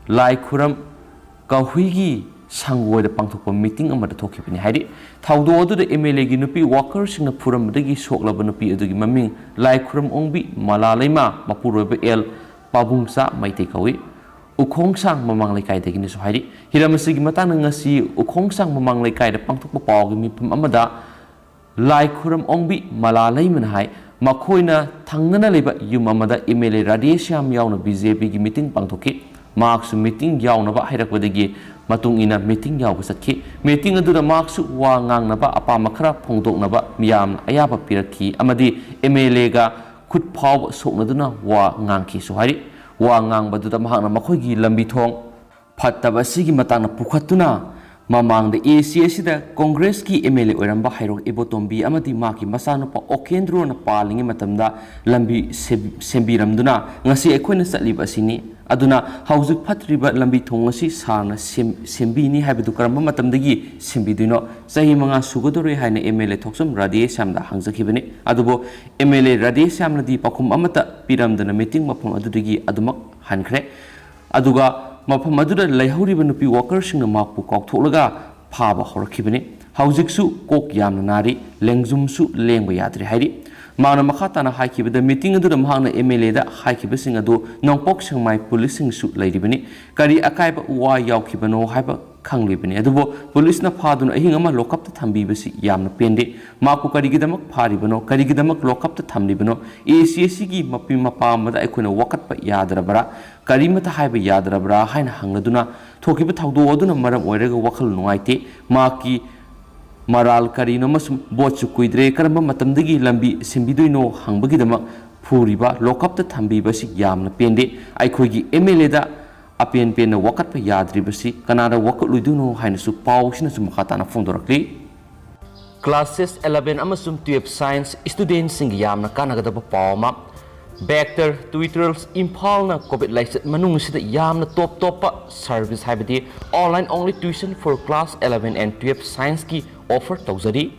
ꯂꯥꯏ ꯈꯨꯔꯝ ꯀꯥꯍꯨꯏꯒꯤ ꯁꯪꯒꯣꯏꯗ ꯄꯥꯡꯊꯣꯛꯄ ꯃꯤꯇꯤꯡ ꯑꯃꯗ ꯊꯣꯛꯈꯤꯕꯅꯤ ꯍꯥꯏꯔꯤ꯫ ꯊꯧꯗꯣꯛ ꯑꯗꯨꯗ ꯑꯦꯝ ꯑꯦꯜ ꯑꯦꯒꯤ ꯅꯨꯄꯤ ꯋꯥꯀꯔꯁꯤꯡꯅ ꯐꯨꯔꯝꯕꯗꯒꯤ ꯁꯣꯛꯂꯕ ꯅꯨꯄꯤ ꯑꯗꯨꯒꯤ ꯃꯃꯤꯡ ꯂꯥꯏ ꯈꯨꯔꯝ ꯑꯣꯡꯕꯤ ꯃꯂꯥꯂꯩꯃ, ꯃꯄꯨꯔꯣꯏꯕ ꯑꯦꯜ ꯄꯥꯕꯨꯡꯆꯥ ꯃꯩꯇꯩ ꯀꯧꯏ꯫ ꯎꯈꯣꯡꯁꯥꯡ ꯃꯃꯥꯡ ꯂꯩꯀꯥꯏꯗꯒꯤꯅꯤꯁꯨ ꯍꯥꯏꯔꯤ꯫ ꯍꯤꯔꯝ ꯑꯁꯤꯒꯤ ꯃꯇꯥꯡꯗ ꯉꯁꯤ ꯎꯈꯣꯡꯁꯥꯡ ꯃꯃꯥꯡ ꯂꯩꯀꯥꯏꯗ ꯄꯥꯡꯊꯣꯛꯄ ꯄꯥꯎꯒꯤ ꯃꯤꯐꯝ ꯑꯃꯗ ꯂꯥꯏ ꯈꯨꯔꯝ ꯑꯣꯡꯕꯤ ꯃꯂꯥ ꯂꯩꯃꯅ ꯍꯥꯏ, ꯃꯈꯣꯏꯅ ꯊꯪꯅꯅ ꯂꯩꯕ ꯌꯨꯝ ꯑꯃꯗ ꯑꯦꯝ ꯑꯦꯜ ꯑꯦ ꯔꯥꯙꯦꯁ꯭ꯌꯥꯝ ꯌꯥꯎꯅ ꯕꯤ ꯖꯦ ꯄꯤꯒꯤ ꯃꯤꯇꯤꯡ ꯄꯥꯡꯊꯣꯛꯈꯤ꯫ ꯃꯍꯥꯛꯁꯨ ꯃꯤꯇꯤꯡ ꯌꯥꯎꯅꯕ ꯍꯥꯏꯔꯛꯄꯗꯒꯤ ꯃꯇꯨꯡ ꯏꯟꯅ ꯃꯤꯇꯤꯡ ꯌꯥꯎꯕ ꯆꯠꯈꯤ꯫ ꯃꯤꯇꯤꯡ ꯑꯗꯨꯗ ꯃꯍꯥꯛꯁꯨ ꯋꯥ ꯉꯥꯡꯅꯕ ꯑꯄꯥꯝꯕ ꯈꯔ ꯐꯣꯡꯗꯣꯛꯅꯕ ꯃꯤꯌꯥꯝꯅ ꯑꯌꯥꯕ ꯄꯤꯔꯛꯈꯤ ꯑꯃꯗꯤ ꯑꯦꯝ ꯑꯦꯜ ꯑꯦꯒ ꯈꯨꯠ ꯐꯥꯎꯕ ꯁꯣꯛꯅꯗꯨꯅ ꯋꯥ ꯉꯥꯡꯈꯤꯁꯨ ꯍꯥꯏꯔꯤ꯫ ꯋꯥ ꯉꯥꯡꯕꯗꯨꯗ ꯃꯍꯥꯛꯅ ꯃꯈꯣꯏꯒꯤ ꯂꯝꯕꯤ ꯊꯣꯡ ꯐꯠꯇꯕ ꯑꯁꯤꯒꯤ ꯃꯇꯥꯡꯗ ꯄꯨꯈꯠꯇꯨꯅ ꯃꯃꯥꯡꯗ ꯑꯦ ꯁꯤ ꯑꯁꯤꯗ ꯀꯣꯡꯒ꯭ꯔꯦꯁꯀꯤ ꯑꯦꯝ ꯑꯦꯜ ꯑꯦ ꯑꯣꯏꯔꯝꯕ ꯍꯩꯔꯣꯛ ꯏꯕꯣꯇꯣꯝꯕꯤ ꯑꯃꯗꯤ ꯃꯍꯥꯛꯀꯤ ꯃꯆꯥꯅꯨꯄꯥ ꯑꯣꯀꯦꯟꯗ꯭ꯔꯣꯅ ꯄꯥꯜꯂꯤꯉꯩ ꯃꯇꯝꯗ ꯂꯝꯕꯤ ꯁꯦꯝ-, ꯁꯦꯝꯕꯤꯔꯝꯗꯨꯅ ꯉꯁꯤ ꯑꯩꯈꯣꯏꯅ ꯆꯠꯂꯤꯕ ꯑꯁꯤꯅꯤ꯫ ꯑꯗꯨꯅ ꯍꯧꯖꯤꯛ ꯐꯠꯇ꯭ꯔꯤꯕ ꯂꯝꯕꯤ ꯊꯣꯡ ꯑꯁꯤ ꯁꯥꯔꯅ ꯁꯦꯝ-, ꯁꯦꯝꯕꯤꯅꯤ ꯍꯥꯏꯕꯗꯨ ꯀꯔꯝꯕ ꯃꯇꯝꯗꯒꯤ ꯁꯦꯝꯕꯤꯗꯣꯏꯅꯣ? ꯆꯍꯤ ꯃꯉꯥ ꯁꯨꯒꯗꯧꯔꯦ ꯍꯥꯏꯅ ꯑꯦꯝ ꯑꯦꯜ ꯑꯦ ꯊꯣꯛꯆꯝ ꯔꯥꯙꯦꯁ꯭ꯌꯥꯝꯗ ꯍꯪꯖꯈꯤꯕꯅꯤ꯫ ꯑꯗꯨꯕꯨ ꯑꯦꯝ ꯑꯦꯜ ꯑꯦ ꯔꯥꯙꯦꯁ꯭ꯌꯥꯝꯅꯗꯤ ꯄꯥꯎꯈꯨꯝ ꯑꯃꯠꯇ ꯄꯤꯔꯝꯗꯅ ꯃꯤꯇꯤꯡ ꯃꯐꯝ ꯑꯗꯨꯗꯒꯤ ꯑꯗꯨꯃꯛ ꯍꯟꯈ꯭ꯔꯦ꯫ ꯑꯗꯨꯒ ꯃꯐꯝ ꯑꯗꯨꯗ ꯂꯩꯍꯧꯔꯤꯕ ꯅꯨꯄꯤ ꯋꯥꯀꯔꯁꯤꯡꯅ ꯃꯍꯥꯛꯄꯨ ꯀꯥꯎꯊꯣꯛꯂꯒ ꯐꯥꯕ ꯍꯧꯔꯛꯈꯤꯕꯅꯤ꯫ ꯍꯧꯖꯤꯛꯁꯨ ꯀꯣꯛ ꯌꯥꯝꯅ ꯅꯥꯔꯤ, ꯂꯦꯡꯖꯨꯝꯁꯨ ꯂꯦꯡꯕ ꯌꯥꯗ꯭ꯔꯦ ꯍꯥꯏꯔꯤ꯫ ꯃꯍꯥꯛꯅ ꯃꯈꯥ ꯇꯥꯅ ꯍꯥꯏꯈꯤꯕꯗ, ꯃꯤꯇꯤꯡ ꯑꯗꯨꯗ ꯃꯍꯥꯛꯅ ꯑꯦꯝ ꯑꯦꯜ ꯑꯦꯗ ꯍꯥꯏꯈꯤꯕꯁꯤꯡ ꯑꯗꯨ ꯅꯣꯡꯄꯣꯛ ꯁꯦꯛꯃꯥꯏ ꯄꯨꯂꯤꯁꯁꯤꯡꯁꯨ ꯂꯩꯔꯤꯕꯅꯤ꯫ ꯀꯔꯤ ꯑꯀꯥꯏꯕ ꯋꯥ ꯌꯥꯎꯈꯤꯕꯅꯣ ꯍꯥꯏꯕ ꯈꯪꯂꯤꯕꯅꯤ꯫ ꯑꯗꯨꯕꯨ ꯄꯨꯂꯤꯁꯅ ꯐꯥꯗꯨꯅ ꯑꯍꯤꯡ ꯑꯃ ꯂꯣꯀꯞꯇ ꯊꯝꯕꯤꯕꯁꯤ ꯌꯥꯝꯅ ꯄꯦꯟꯗꯦ꯫ ꯃꯍꯥꯛꯄꯨ ꯀꯔꯤꯒꯤꯗꯃꯛ ꯐꯥꯔꯤꯕꯅꯣ, ꯀꯔꯤꯒꯤꯗꯃꯛ ꯂꯣꯀꯞꯇ ꯊꯝꯂꯤꯕꯅꯣ? ꯑꯦ ꯁꯤ ꯑꯁꯤꯒꯤ ꯃꯄꯤ ꯃꯄꯥ ꯑꯃꯗ ꯑꯩꯈꯣꯏꯅ ꯋꯥꯀꯠꯄ ꯌꯥꯗ꯭ꯔꯕ꯭ꯔꯥ? ꯀꯔꯤꯃꯠꯇ ꯍꯥꯏꯕ ꯌꯥꯗ꯭ꯔꯕ꯭ꯔꯥ ꯍꯥꯏꯅ ꯍꯪꯂꯗꯨꯅ ꯊꯣꯛꯈꯤꯕ ꯊꯧꯗꯣꯛ ꯑꯗꯨꯅ ꯃꯔꯝ ꯑꯣꯏꯔꯒ ꯋꯥꯈꯜ ꯅꯨꯡꯉꯥꯏꯇꯦ꯫ ꯃꯍꯥꯛꯀꯤ ꯃꯔꯥꯜ ꯀꯔꯤꯅꯣ ꯑꯃꯁꯨꯡ ꯚꯣꯠꯁꯨ ꯀꯨꯏꯗ꯭ꯔꯦ, ꯀꯔꯝꯕ ꯃꯇꯝꯗꯒꯤ ꯂꯝꯕꯤ ꯁꯦꯝꯕꯤꯗꯣꯏꯅꯣ ꯍꯪꯕꯒꯤꯗꯃꯛ ꯐꯨꯔꯤꯕ, ꯂꯣꯀꯞꯇ ꯊꯝꯕꯤꯕ ꯑꯁꯤ ꯌꯥꯝꯅ ꯄꯦꯟꯗꯦ꯫ ꯑꯩꯈꯣꯏꯒꯤ ꯑꯦꯝ ꯑꯦꯜ ꯑꯦꯗ ꯑꯄꯦꯟ ꯄꯦꯟꯅ ꯋꯥꯀꯠꯄ ꯌꯥꯗ꯭ꯔꯤꯕꯁꯤ ꯀꯅꯥꯗ ꯋꯥꯀꯠꯂꯨꯏꯗꯣꯏꯅꯣ ꯍꯥꯏꯅꯁꯨ ꯄꯥꯎꯁꯤꯅꯁꯨ ꯃꯈꯥ ꯇꯥꯅ ꯐꯣꯡꯗꯣꯔꯛꯂꯤ꯫ Classes eleven ꯑꯃꯁꯨꯡ twelve science studentꯁꯤꯡꯒꯤ ꯌꯥꯝꯅ ꯀꯥꯟꯅꯒꯗꯕ ꯄꯥꯎ ꯑꯃ꯫ Vector Tutorials ꯏꯝꯐꯥꯜꯅ ꯀꯣꯚꯤꯗ ꯂꯥꯏꯆꯠ ꯃꯅꯨꯡ ꯑꯁꯤꯗ ꯌꯥꯝꯅ ꯇꯣꯞ ꯇꯣꯞꯄ service, ꯍꯥꯏꯕꯗꯤ online only tuition for class eleven and twelve scienceꯀꯤ offer ꯇꯧꯖꯔꯤ꯫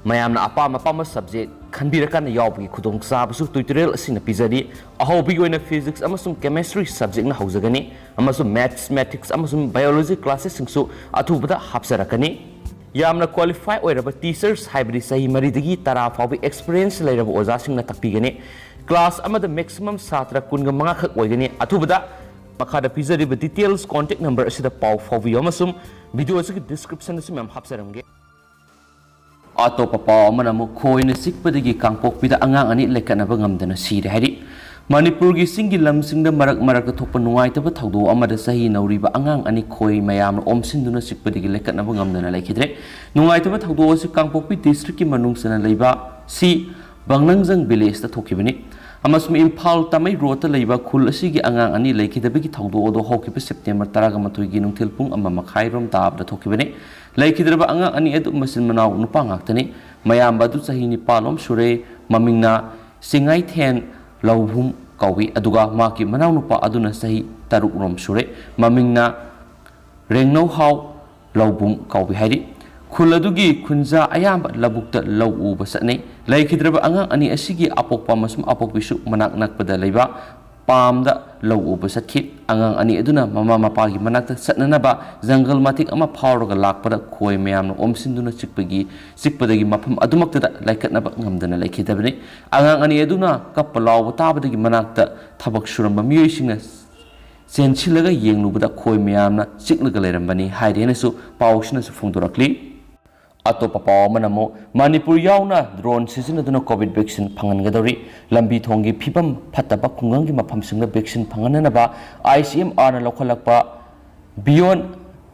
ꯃꯌꯥꯝꯅ ꯑꯄꯥꯝ ꯑꯄꯥꯝꯕ subject ꯈꯟꯕꯤꯔꯀꯥꯟꯗ ꯌꯥꯎꯕꯒꯤ ꯈꯨꯗꯣꯡꯆꯥꯕꯁꯨ tutorial ꯑꯁꯤꯅ ꯄꯤꯖꯔꯤ꯫ ꯑꯍꯧꯕꯒꯤ ꯑꯣꯏꯅ physics ꯑꯃꯁꯨꯡ chemistry subjectꯅ ꯍꯧꯖꯒꯅꯤ, ꯑꯃꯁꯨꯡ mathematics ꯑꯃꯁꯨꯡ biology classesꯁꯤꯡꯁꯨ ꯑꯊꯨꯕꯗ ꯍꯥꯞꯆꯔꯛꯀꯅꯤ꯫ ꯌꯥꯝꯅ qualify ꯑꯣꯏꯔꯕ teachers, ꯍꯥꯏꯕꯗꯤ ꯆꯍꯤ ꯃꯔꯤꯗꯒꯤ ꯇꯔꯥ ꯐꯥꯎꯕ experience ꯂꯩꯔꯕ ꯑꯣꯖꯥꯁꯤꯡꯅ ꯇꯥꯛꯄꯤꯒꯅꯤ꯫ Class ꯑꯃꯗ maximum ꯁꯥꯇ꯭ꯔ ꯀꯨꯟꯒ ꯃꯉꯥ ꯈꯛ ꯑꯣꯏꯒꯅꯤ꯫ ꯑꯊꯨꯕꯗ ꯃꯈꯥꯗ ꯄꯤꯖꯔꯤꯕ details contact number ꯑꯁꯤꯗ ꯄꯥꯎ ꯐꯥꯎꯕꯤꯌꯨ, ꯑꯃꯁꯨꯡ video ꯑꯁꯤꯒꯤ descriptionꯗꯁꯨ ꯃꯌꯥꯝ ꯍꯥꯞꯆꯔꯝꯒꯦ꯫ ꯑꯇꯣꯞꯄ ꯄꯥꯎ ꯑꯃꯅ ꯑꯃꯨꯛ ꯈꯣꯏꯅ ꯆꯤꯛꯄꯗꯒꯤ ꯀꯥꯡꯄꯣꯛꯄꯤꯗ ꯑꯉꯥꯡ ꯑꯅꯤ ꯂꯩꯈꯠꯅꯕ ꯉꯝꯗꯅ ꯁꯤꯔꯦ ꯍꯥꯏꯔꯤ꯫ ꯃꯅꯤꯄꯨꯔꯒꯤ ꯆꯤꯡꯒꯤ ꯂꯝꯁꯤꯡꯗ ꯃꯔꯛ ꯃꯔꯛꯇ ꯊꯣꯛꯄ ꯅꯨꯡꯉꯥꯏꯇꯕ ꯊꯧꯗꯣꯛ ꯑꯃꯗ ꯆꯍꯤ ꯅꯧꯔꯤꯕ ꯑꯉꯥꯡ ꯑꯅꯤ ꯈꯣꯏ ꯃꯌꯥꯝꯅ ꯑꯣꯝꯁꯤꯟꯗꯨꯅ ꯆꯤꯛꯄꯗꯒꯤ ꯂꯩꯈꯠꯅꯕ ꯉꯝꯗꯅ ꯂꯩꯈꯤꯗ꯭ꯔꯦ꯫ ꯅꯨꯡꯉꯥꯏꯇꯕ ꯊꯧꯗꯣꯛ ꯑꯁꯤ ꯀꯥꯡꯄꯣꯛꯄꯤ districtꯀꯤ ꯃꯅꯨꯡ ꯆꯟꯅ ꯂꯩꯕ ꯁꯤ ꯕꯪꯂꯪꯖꯪ villageꯇ ꯊꯣꯛꯈꯤꯕꯅꯤ, ꯑꯃꯁꯨꯡ ꯏꯝꯐꯥꯜ ꯇꯥꯃꯩ roadꯇ ꯂꯩꯕ ꯈꯨꯜ ꯑꯁꯤꯒꯤ ꯑꯉꯥꯡ ꯑꯅꯤ ꯂꯩꯈꯤꯗꯕꯒꯤ ꯊꯧꯗꯣꯛ ꯑꯗꯨ ꯍꯧꯈꯤꯕ September ꯇꯔꯥꯒ ꯃꯥꯊꯣꯏꯒꯤ ꯅꯨꯡꯊꯤꯜ ꯄꯨꯡ ꯑꯃ ꯃꯈꯥꯏꯔꯣꯝ ꯇꯥꯕꯗ ꯊꯣꯛꯈꯤꯕꯅꯤ꯫ ꯂꯩꯈꯤꯗ꯭ꯔꯕ ꯑꯉꯥꯡ ꯑꯅꯤ ꯑꯗꯨ ꯃꯆꯤꯟ ꯃꯅꯥꯎ ꯅꯨꯄꯥ ꯉꯥꯛꯇꯅꯤ꯫ ꯃꯌꯥꯝꯕ ꯑꯗꯨ ꯆꯍꯤ ꯅꯤꯄꯥꯟ ꯂꯣꯝ ꯁꯨꯔꯦ꯫ ꯃꯃꯤꯡꯅ ꯆꯤꯡꯉꯥꯏꯊꯦꯟ ꯂꯧꯕꯨꯝ ꯀꯧꯏ, ꯑꯗꯨꯒ ꯃꯍꯥꯛꯀꯤ ꯃꯅꯥꯎꯅꯨꯄꯥ ꯑꯗꯨꯅ ꯆꯍꯤ ꯇꯔꯨꯛ ꯂꯣꯝ ꯁꯨꯔꯦ꯫ ꯃꯃꯤꯡꯅ ꯔꯦꯡꯅꯧꯍꯥꯎ ꯂꯧꯕꯨꯝ ꯀꯧꯏ ꯍꯥꯏꯔꯤ꯫ ꯈꯨꯜ ꯑꯗꯨꯒꯤ ꯈꯨꯟꯖꯥ ꯑꯌꯥꯝꯕ ꯂꯧꯕꯨꯛꯇ ꯂꯧ ꯎꯕ ꯆꯠꯅꯩ꯫ ꯂꯩꯈꯤꯗ꯭ꯔꯕ ꯑꯉꯥꯡ ꯑꯅꯤ ꯑꯁꯤꯒꯤ ꯑꯄꯣꯛꯄ ꯑꯃꯁꯨꯡ ꯑꯄꯣꯛꯄꯤꯁꯨ ꯃꯅꯥꯛ ꯅꯛꯄꯗ ꯂꯩꯕ ꯄꯥꯝꯗ ꯂꯧ ꯎꯕ ꯆꯠꯈꯤ꯫ ꯑꯉꯥꯡ ꯑꯅꯤ ꯑꯗꯨꯅ ꯃꯃꯥ ꯃꯄꯥꯒꯤ ꯃꯅꯥꯛꯇ ꯆꯠꯅꯅꯕ ꯖꯪꯒꯜ ꯃꯇꯦꯛ ꯑꯃ ꯐꯥꯎꯔꯒ ꯂꯥꯛꯄꯗ ꯈꯣꯏ ꯃꯌꯥꯝꯅ ꯑꯣꯝꯁꯤꯟꯗꯨꯅ ꯆꯤꯛꯄꯒꯤ, ꯆꯤꯛꯄꯗꯒꯤ ꯃꯐꯝ ꯑꯗꯨꯃꯛꯇꯗ ꯂꯩꯈꯠꯅꯕ ꯉꯝꯗꯅ ꯂꯩꯈꯤꯗꯕꯅꯤ꯫ ꯑꯉꯥꯡ ꯑꯅꯤ ꯑꯗꯨꯅ ꯀꯞꯄ ꯂꯥꯎꯕ ꯇꯥꯕꯗꯒꯤ ꯃꯅꯥꯛꯇ ꯊꯕꯛ ꯁꯨꯔꯝꯕ ꯃꯤꯑꯣꯏꯁꯤꯡꯅ ꯆꯦꯟꯁꯤꯜꯂꯒ ꯌꯦꯡꯂꯨꯕꯗ ꯈꯣꯏ ꯃꯌꯥꯝꯅ ꯆꯤꯛꯂꯒ ꯂꯩꯔꯝꯕꯅꯤ ꯍꯥꯏꯔꯤ ꯍꯥꯏꯅꯁꯨ ꯄꯥꯎꯁꯤꯅꯁꯨ ꯐꯣꯡꯗꯣꯔꯛꯂꯤ꯫ ꯑꯇꯣꯞꯄ ꯄꯥꯎ ꯑꯃꯅ ꯑꯃꯨꯛ ꯃꯅꯤꯄꯨꯔ ꯌꯥꯎꯅ drone ꯁꯤꯖꯤꯟꯅꯗꯨꯅ ꯀꯣꯚꯤꯗ vaccine ꯐꯪꯍꯟꯒꯗꯧꯔꯤ꯫ ꯂꯝꯕꯤ ꯊꯣꯡꯒꯤ ꯐꯤꯕꯝ ꯐꯠꯇꯕ ꯈꯨꯡꯒꯪꯒꯤ ꯃꯐꯝꯁꯤꯡꯗ vaccine ꯐꯪꯍꯟꯅꯅꯕ I C M R ꯅ ꯂꯧꯈꯠꯂꯛꯄ Beyond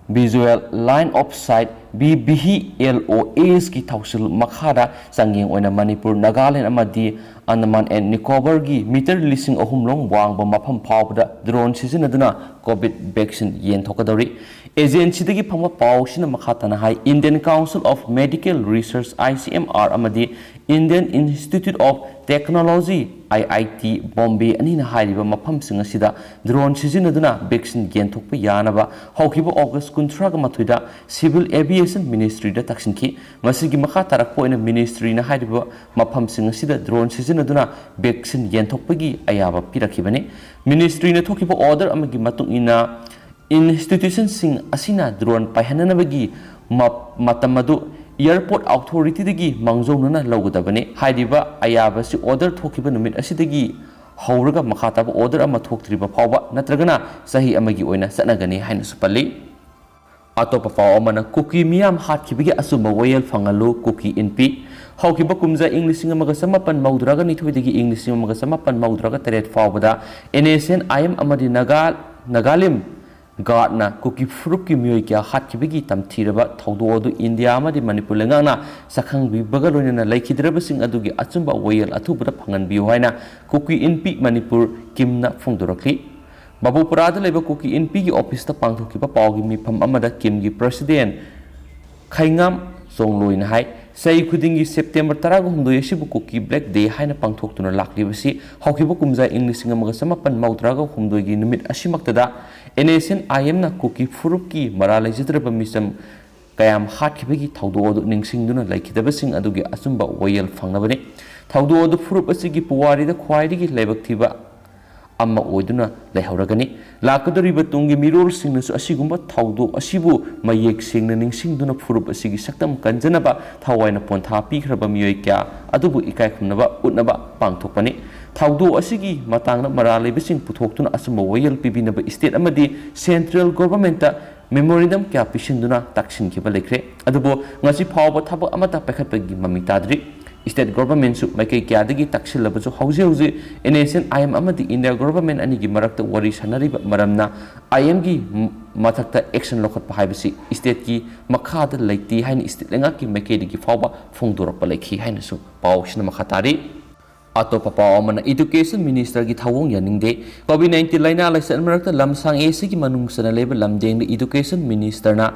Visual Line of Sight B V L ꯑꯣ ꯑꯦꯁꯀꯤ ꯊꯧꯁꯤꯜ ꯃꯈꯥꯗ ꯆꯥꯡꯌꯦꯡ ꯑꯣꯏꯅ ꯃꯅꯤꯄꯨꯔ, ꯅꯥꯒꯥꯂꯦꯟ ꯑꯃꯗꯤ ꯑꯟꯗꯃꯥꯟ ꯑꯦꯟ ꯅꯤꯀꯣꯕꯔꯒꯤ ꯃꯤꯇꯔ ꯂꯤꯁꯤꯡ ꯑꯍꯨꯝ ꯂꯣꯝ ꯋꯥꯡꯕ ꯃꯐꯝ ꯐꯥꯎꯕꯗ ꯗ꯭ꯔꯣꯟ ꯁꯤꯖꯤꯟꯅꯗꯨꯅ ꯀꯣꯚꯤꯗ ꯚꯦꯛꯁꯤꯟ ꯌꯦꯟꯊꯣꯛꯀꯗꯧꯔꯤ꯫ ꯑꯦꯖꯦꯟꯁꯤꯗꯒꯤ ꯐꯪꯕ ꯄꯥꯎꯁꯤꯅ ꯃꯈꯥ ꯇꯥꯅ ꯍꯥꯏ, Indian Council of Medical Research, I C M R, ꯑꯃꯗꯤ Indian Institute of Technology, I I T, Bombay ꯑꯅꯤꯅ ꯍꯥꯏꯔꯤꯕ ꯃꯐꯝꯁꯤꯡ ꯑꯁꯤꯗ ꯗ꯭ꯔꯣꯟ ꯁꯤꯖꯤꯟꯅꯗꯨꯅ ꯚꯦꯛꯁꯤꯟ ꯌꯦꯟꯊꯣꯛꯄ ꯌꯥꯅꯕ ꯍꯧꯈꯤꯕ ꯑꯣꯒꯁ ꯀꯨꯟꯊ꯭ꯔꯥꯒ ꯃꯥꯊꯣꯏꯗ Civil Aviation Ministryꯗ ꯇꯛꯁꯤꯟꯈꯤ꯫ ꯃꯁꯤꯒꯤ ꯃꯈꯥ ꯇꯥꯔꯛꯄ ꯑꯣꯏꯅ ꯃꯤꯅꯤꯁꯇ꯭ꯔꯤꯅ ꯍꯥꯏꯔꯤꯕ ꯃꯐꯝꯁꯤꯡ ꯑꯁꯤꯗ ꯗ꯭ꯔꯣꯟ ꯁꯤꯖꯤꯟꯅꯗꯨꯅ ꯚꯦꯛꯁꯤꯟ ꯌꯦꯟꯊꯣꯛꯄꯒꯤ ꯑꯌꯥꯕ ꯄꯤꯔꯛꯈꯤꯕꯅꯤ꯫ ꯃꯤꯅꯤꯁꯇ꯭ꯔꯤꯅ ꯊꯣꯛꯈꯤꯕ ꯑꯣꯔꯗꯔ ꯑꯃꯒꯤ ꯃꯇꯨꯡ ꯏꯟꯅ, ꯏꯟꯁꯇꯤꯇ꯭ꯌꯨꯁꯟꯁꯤꯡ ꯑꯁꯤꯅ ꯗ꯭ꯔꯣꯟ ꯄꯥꯏꯍꯟꯅꯅꯕꯒꯤ ꯃ-, ꯃꯇꯝ ꯑꯗꯨ ꯑꯦꯌꯔꯄꯣꯔꯠ ꯑꯣꯊꯣꯔꯤꯇꯤꯗꯒꯤ ꯃꯥꯡꯖꯧꯅꯅ ꯂꯧꯒꯗꯕꯅꯤ꯫ ꯍꯥꯏꯔꯤꯕ ꯑꯌꯥꯕ ꯑꯁꯤ ꯑꯣꯔꯗꯔ ꯊꯣꯛꯈꯤꯕ ꯅꯨꯃꯤꯠ ꯑꯁꯤꯗꯒꯤ ꯍꯧꯔꯒ ꯃꯈꯥ ꯇꯥꯕ ꯑꯣꯔꯗꯔ ꯑꯃ ꯊꯣꯛꯇ꯭ꯔꯤꯕ ꯐꯥꯎꯕ ꯅꯠꯇ꯭ꯔꯒꯅ ꯆꯍꯤ ꯑꯃꯒꯤ ꯑꯣꯏꯅ ꯆꯠꯅꯒꯅꯤ ꯍꯥꯏꯅꯁꯨ ꯄꯜꯂꯤ꯫ ꯑꯇꯣꯞꯄ ꯄꯥꯎ ꯑꯃꯅ, ꯀꯨꯀꯤ ꯃꯤꯌꯥꯝ ꯍꯥꯠꯈꯤꯕꯒꯤ ꯑꯆꯨꯝꯕ ꯋꯥꯌꯦꯜ ꯐꯪꯍꯜꯂꯨ, ꯀꯨꯀꯤ ꯏꯟꯄꯤ꯫ ꯍꯧꯈꯤꯕ ꯀꯨꯝꯖꯥ ꯏꯪ ꯂꯤꯁꯤꯡ ꯑꯃꯒ ꯆꯃꯥꯄꯟ ꯃꯧꯗ꯭ꯔꯥꯒ ꯅꯤꯊꯣꯏꯗꯒꯤ ꯏꯪ ꯂꯤꯁꯤꯡ ꯑꯃꯒ ꯆꯃꯥꯄꯟ ꯃꯧꯗ꯭ꯔꯥꯒ ꯇꯔꯦꯠ ꯐꯥꯎꯕꯗ N S N I M ꯑꯃꯗꯤ ꯅꯥꯒꯥ, ꯅꯥꯒꯥꯂꯤꯝ ꯒꯥꯔꯗꯅ ꯀꯨꯀꯤ ꯐꯨꯔꯨꯞꯀꯤ ꯃꯤꯑꯣꯏ ꯀꯌꯥ ꯍꯥꯠꯈꯤꯕꯒꯤ ꯇꯝꯊꯤꯔꯕ ꯊꯧꯗꯣꯛ ꯑꯗꯨ ꯏꯟꯗꯤꯌꯥ ꯑꯃꯗꯤ ꯃꯅꯤꯄꯨꯔ ꯂꯩꯉꯥꯛꯅ ꯁꯛꯈꯪꯕꯤꯕꯒ ꯂꯣꯏꯅꯅ ꯂꯩꯈꯤꯗ꯭ꯔꯕꯁꯤꯡ ꯑꯗꯨꯒꯤ ꯑꯆꯨꯝꯕ ꯋꯥꯌꯦꯜ ꯑꯊꯨꯕꯗ ꯐꯪꯍꯟꯕꯤꯌꯨ ꯍꯥꯏꯅ ꯀꯨꯀꯤ ꯏꯟꯄꯤ ꯃꯅꯤꯄꯨꯔ ꯀꯤꯝꯅ ꯐꯣꯡꯗꯣꯔꯛꯂꯤ꯫ ꯕꯥꯕꯨꯄꯨꯔꯥꯗ ꯂꯩꯕ ꯀꯨꯀꯤ ꯏꯟꯄꯤꯒꯤ ꯑꯣꯐꯤꯁꯇ ꯄꯥꯡꯊꯣꯛꯈꯤꯕ ꯄꯥꯎꯒꯤ ꯃꯤꯐꯝ ꯑꯃꯗ ꯀꯤꯝꯒꯤ ꯄ꯭ꯔꯁꯤꯗꯦꯟ ꯈꯩꯉꯥꯝ ꯆꯣꯡꯂꯣꯏꯅ ꯍꯥꯏ, ꯆꯍꯤ ꯈꯨꯗꯤꯡꯒꯤ ꯁꯦꯞꯇꯦꯝꯕꯔ ꯇꯔꯥꯒ ꯍꯨꯝꯗꯣꯏ ꯑꯁꯤꯕꯨ ꯀꯨꯀꯤ ꯕ꯭ꯂꯦꯛ ꯗꯦ ꯍꯥꯏꯅ ꯄꯥꯡꯊꯣꯛꯇꯨꯅ ꯂꯥꯛꯂꯤꯕꯁꯤ ꯍꯧꯈꯤꯕ ꯀꯨꯝꯖꯥ ꯏꯪ ꯂꯤꯁꯤꯡ ꯑꯃꯒ ꯆꯃꯥꯄꯟ ꯃꯧꯗ꯭ꯔꯥꯒ ꯍꯨꯝꯗꯣꯏꯒꯤ ꯅꯨꯃꯤꯠ ꯑꯁꯤꯃꯛꯇꯗ ꯑꯦꯟ ꯑꯦꯁ ꯑꯦꯟ ꯑꯥꯏ ꯑꯦꯝꯅ ꯀꯨꯀꯤ ꯐꯨꯔꯨꯞꯀꯤ ꯃꯔꯥ ꯂꯩꯖꯗ꯭ꯔꯕ ꯃꯤꯆꯝ ꯀꯌꯥꯝ ꯍꯥꯠꯈꯤꯕꯒꯤ ꯊꯧꯗꯣꯛ ꯑꯗꯨ ꯅꯤꯡꯁꯤꯡꯗꯨꯅ ꯂꯩꯈꯤꯗꯕꯁꯤꯡ ꯑꯗꯨꯒꯤ ꯑꯆꯨꯝꯕ ꯋꯥꯌꯦꯜ ꯐꯪꯅꯕꯅꯤ꯫ ꯊꯧꯗꯣꯛ ꯑꯗꯨ ꯐꯨꯔꯨꯞ ꯑꯁꯤꯒꯤ ꯄꯨꯋꯥꯔꯤꯗ ꯈ꯭ꯋꯥꯏꯗꯒꯤ ꯂꯥꯏꯕꯛ ꯊꯤꯕ ꯑꯃ ꯑꯣꯏꯗꯨꯅ ꯂꯩꯍꯧꯔꯒꯅꯤ꯫ ꯂꯥꯛꯀꯗꯧꯔꯤꯕ ꯇꯨꯡꯒꯤ ꯃꯤꯔꯣꯜꯁꯤꯡꯅꯁꯨ ꯑꯁꯤꯒꯨꯝꯕ ꯊꯧꯗꯣꯛ ꯑꯁꯤꯕꯨ ꯃꯌꯦꯛ ꯁꯦꯡꯅ ꯅꯤꯡꯁꯤꯡꯗꯨꯅ ꯐꯨꯔꯨꯞ ꯑꯁꯤꯒꯤ ꯁꯛꯇꯝ ꯀꯟꯖꯅꯕ ꯊꯋꯥꯏꯅ ꯄꯣꯟꯊꯥ ꯄꯤꯈ꯭ꯔꯕ ꯃꯤꯑꯣꯏ ꯀꯌꯥ ꯑꯗꯨꯕꯨ ꯏꯀꯥꯏ ꯈꯨꯝꯅꯕ ꯎꯠꯅꯕ ꯄꯥꯡꯊꯣꯛꯄꯅꯤ꯫ ꯊꯧꯗꯣꯛ ꯑꯁꯤꯒꯤ ꯃꯇꯥꯡꯗ ꯃꯔꯥꯜ ꯂꯩꯕꯁꯤꯡ ꯄꯨꯊꯣꯛꯇꯨꯅ ꯑꯆꯨꯝꯕ ꯋꯥꯌꯦꯜ ꯄꯤꯕꯤꯅꯕ ꯁ꯭ꯇꯦꯠ ꯑꯃꯗꯤ ꯁꯦꯟꯇ꯭ꯔꯦꯜ ꯒꯣꯚꯔꯟꯃꯦꯟꯠꯇ ꯃꯦꯃꯣꯔꯦꯟꯗꯝ ꯀꯌꯥ ꯄꯤꯁꯤꯟꯗꯨꯅ ꯇꯛꯁꯤꯟꯈꯤꯕ ꯂꯩꯈ꯭ꯔꯦ꯫ ꯑꯗꯨꯕꯨ ꯉꯁꯤ ꯐꯥꯎꯕ ꯊꯕꯛ ꯑꯃꯠꯇ ꯄꯥꯏꯈꯠꯄꯒꯤ ꯃꯃꯤ ꯇꯥꯗ꯭ꯔꯤ꯫ State governmentꯁꯨ ꯃꯥꯏꯀꯩ ꯀꯌꯥꯗꯒꯤ ꯇꯛꯁꯤꯜꯂꯕꯁꯨ, ꯍꯧꯖꯤꯛ ꯍꯧꯖꯤꯛ NSCN IM ꯑꯃꯗꯤ India government ꯑꯅꯤꯒꯤ ꯃꯔꯛꯇ ꯋꯥꯔꯤ ꯁꯥꯟꯅꯔꯤꯕ ꯃꯔꯝꯅ IMꯒꯤ ꯃꯊꯛꯇ action ꯂꯧꯈꯠꯄ ꯍꯥꯏꯕꯁꯤ stateꯀꯤ ꯃꯈꯥꯗ ꯂꯩꯇꯦ ꯍꯥꯏꯅ state ꯂꯩꯉꯥꯛꯀꯤ ꯃꯥꯏꯀꯩꯗꯒꯤ ꯐꯥꯎꯕ ꯐꯣꯡꯗꯣꯔꯛꯄ ꯂꯩꯈꯤ ꯍꯥꯏꯅꯁꯨ ꯄꯥꯎꯁꯤꯅ ꯃꯈꯥ ꯇꯥꯔꯤ꯫ ꯑꯇꯣꯞꯄ ꯄꯥꯎ ꯑꯃꯅ, Education Ministerꯒꯤ ꯊꯧꯑꯣꯡ ꯌꯥꯅꯤꯡꯗꯦ꯫ COVID nineteen ꯂꯥꯏꯅꯥ ꯂꯥꯏꯆꯠ ꯃꯔꯛꯇ ꯂꯝꯁꯥꯡ ꯑꯦꯁꯤꯒꯤ ꯃꯅꯨꯡ ꯆꯟꯅ ꯂꯩꯕ ꯂꯝꯗꯦꯡꯗ Education Ministerꯅ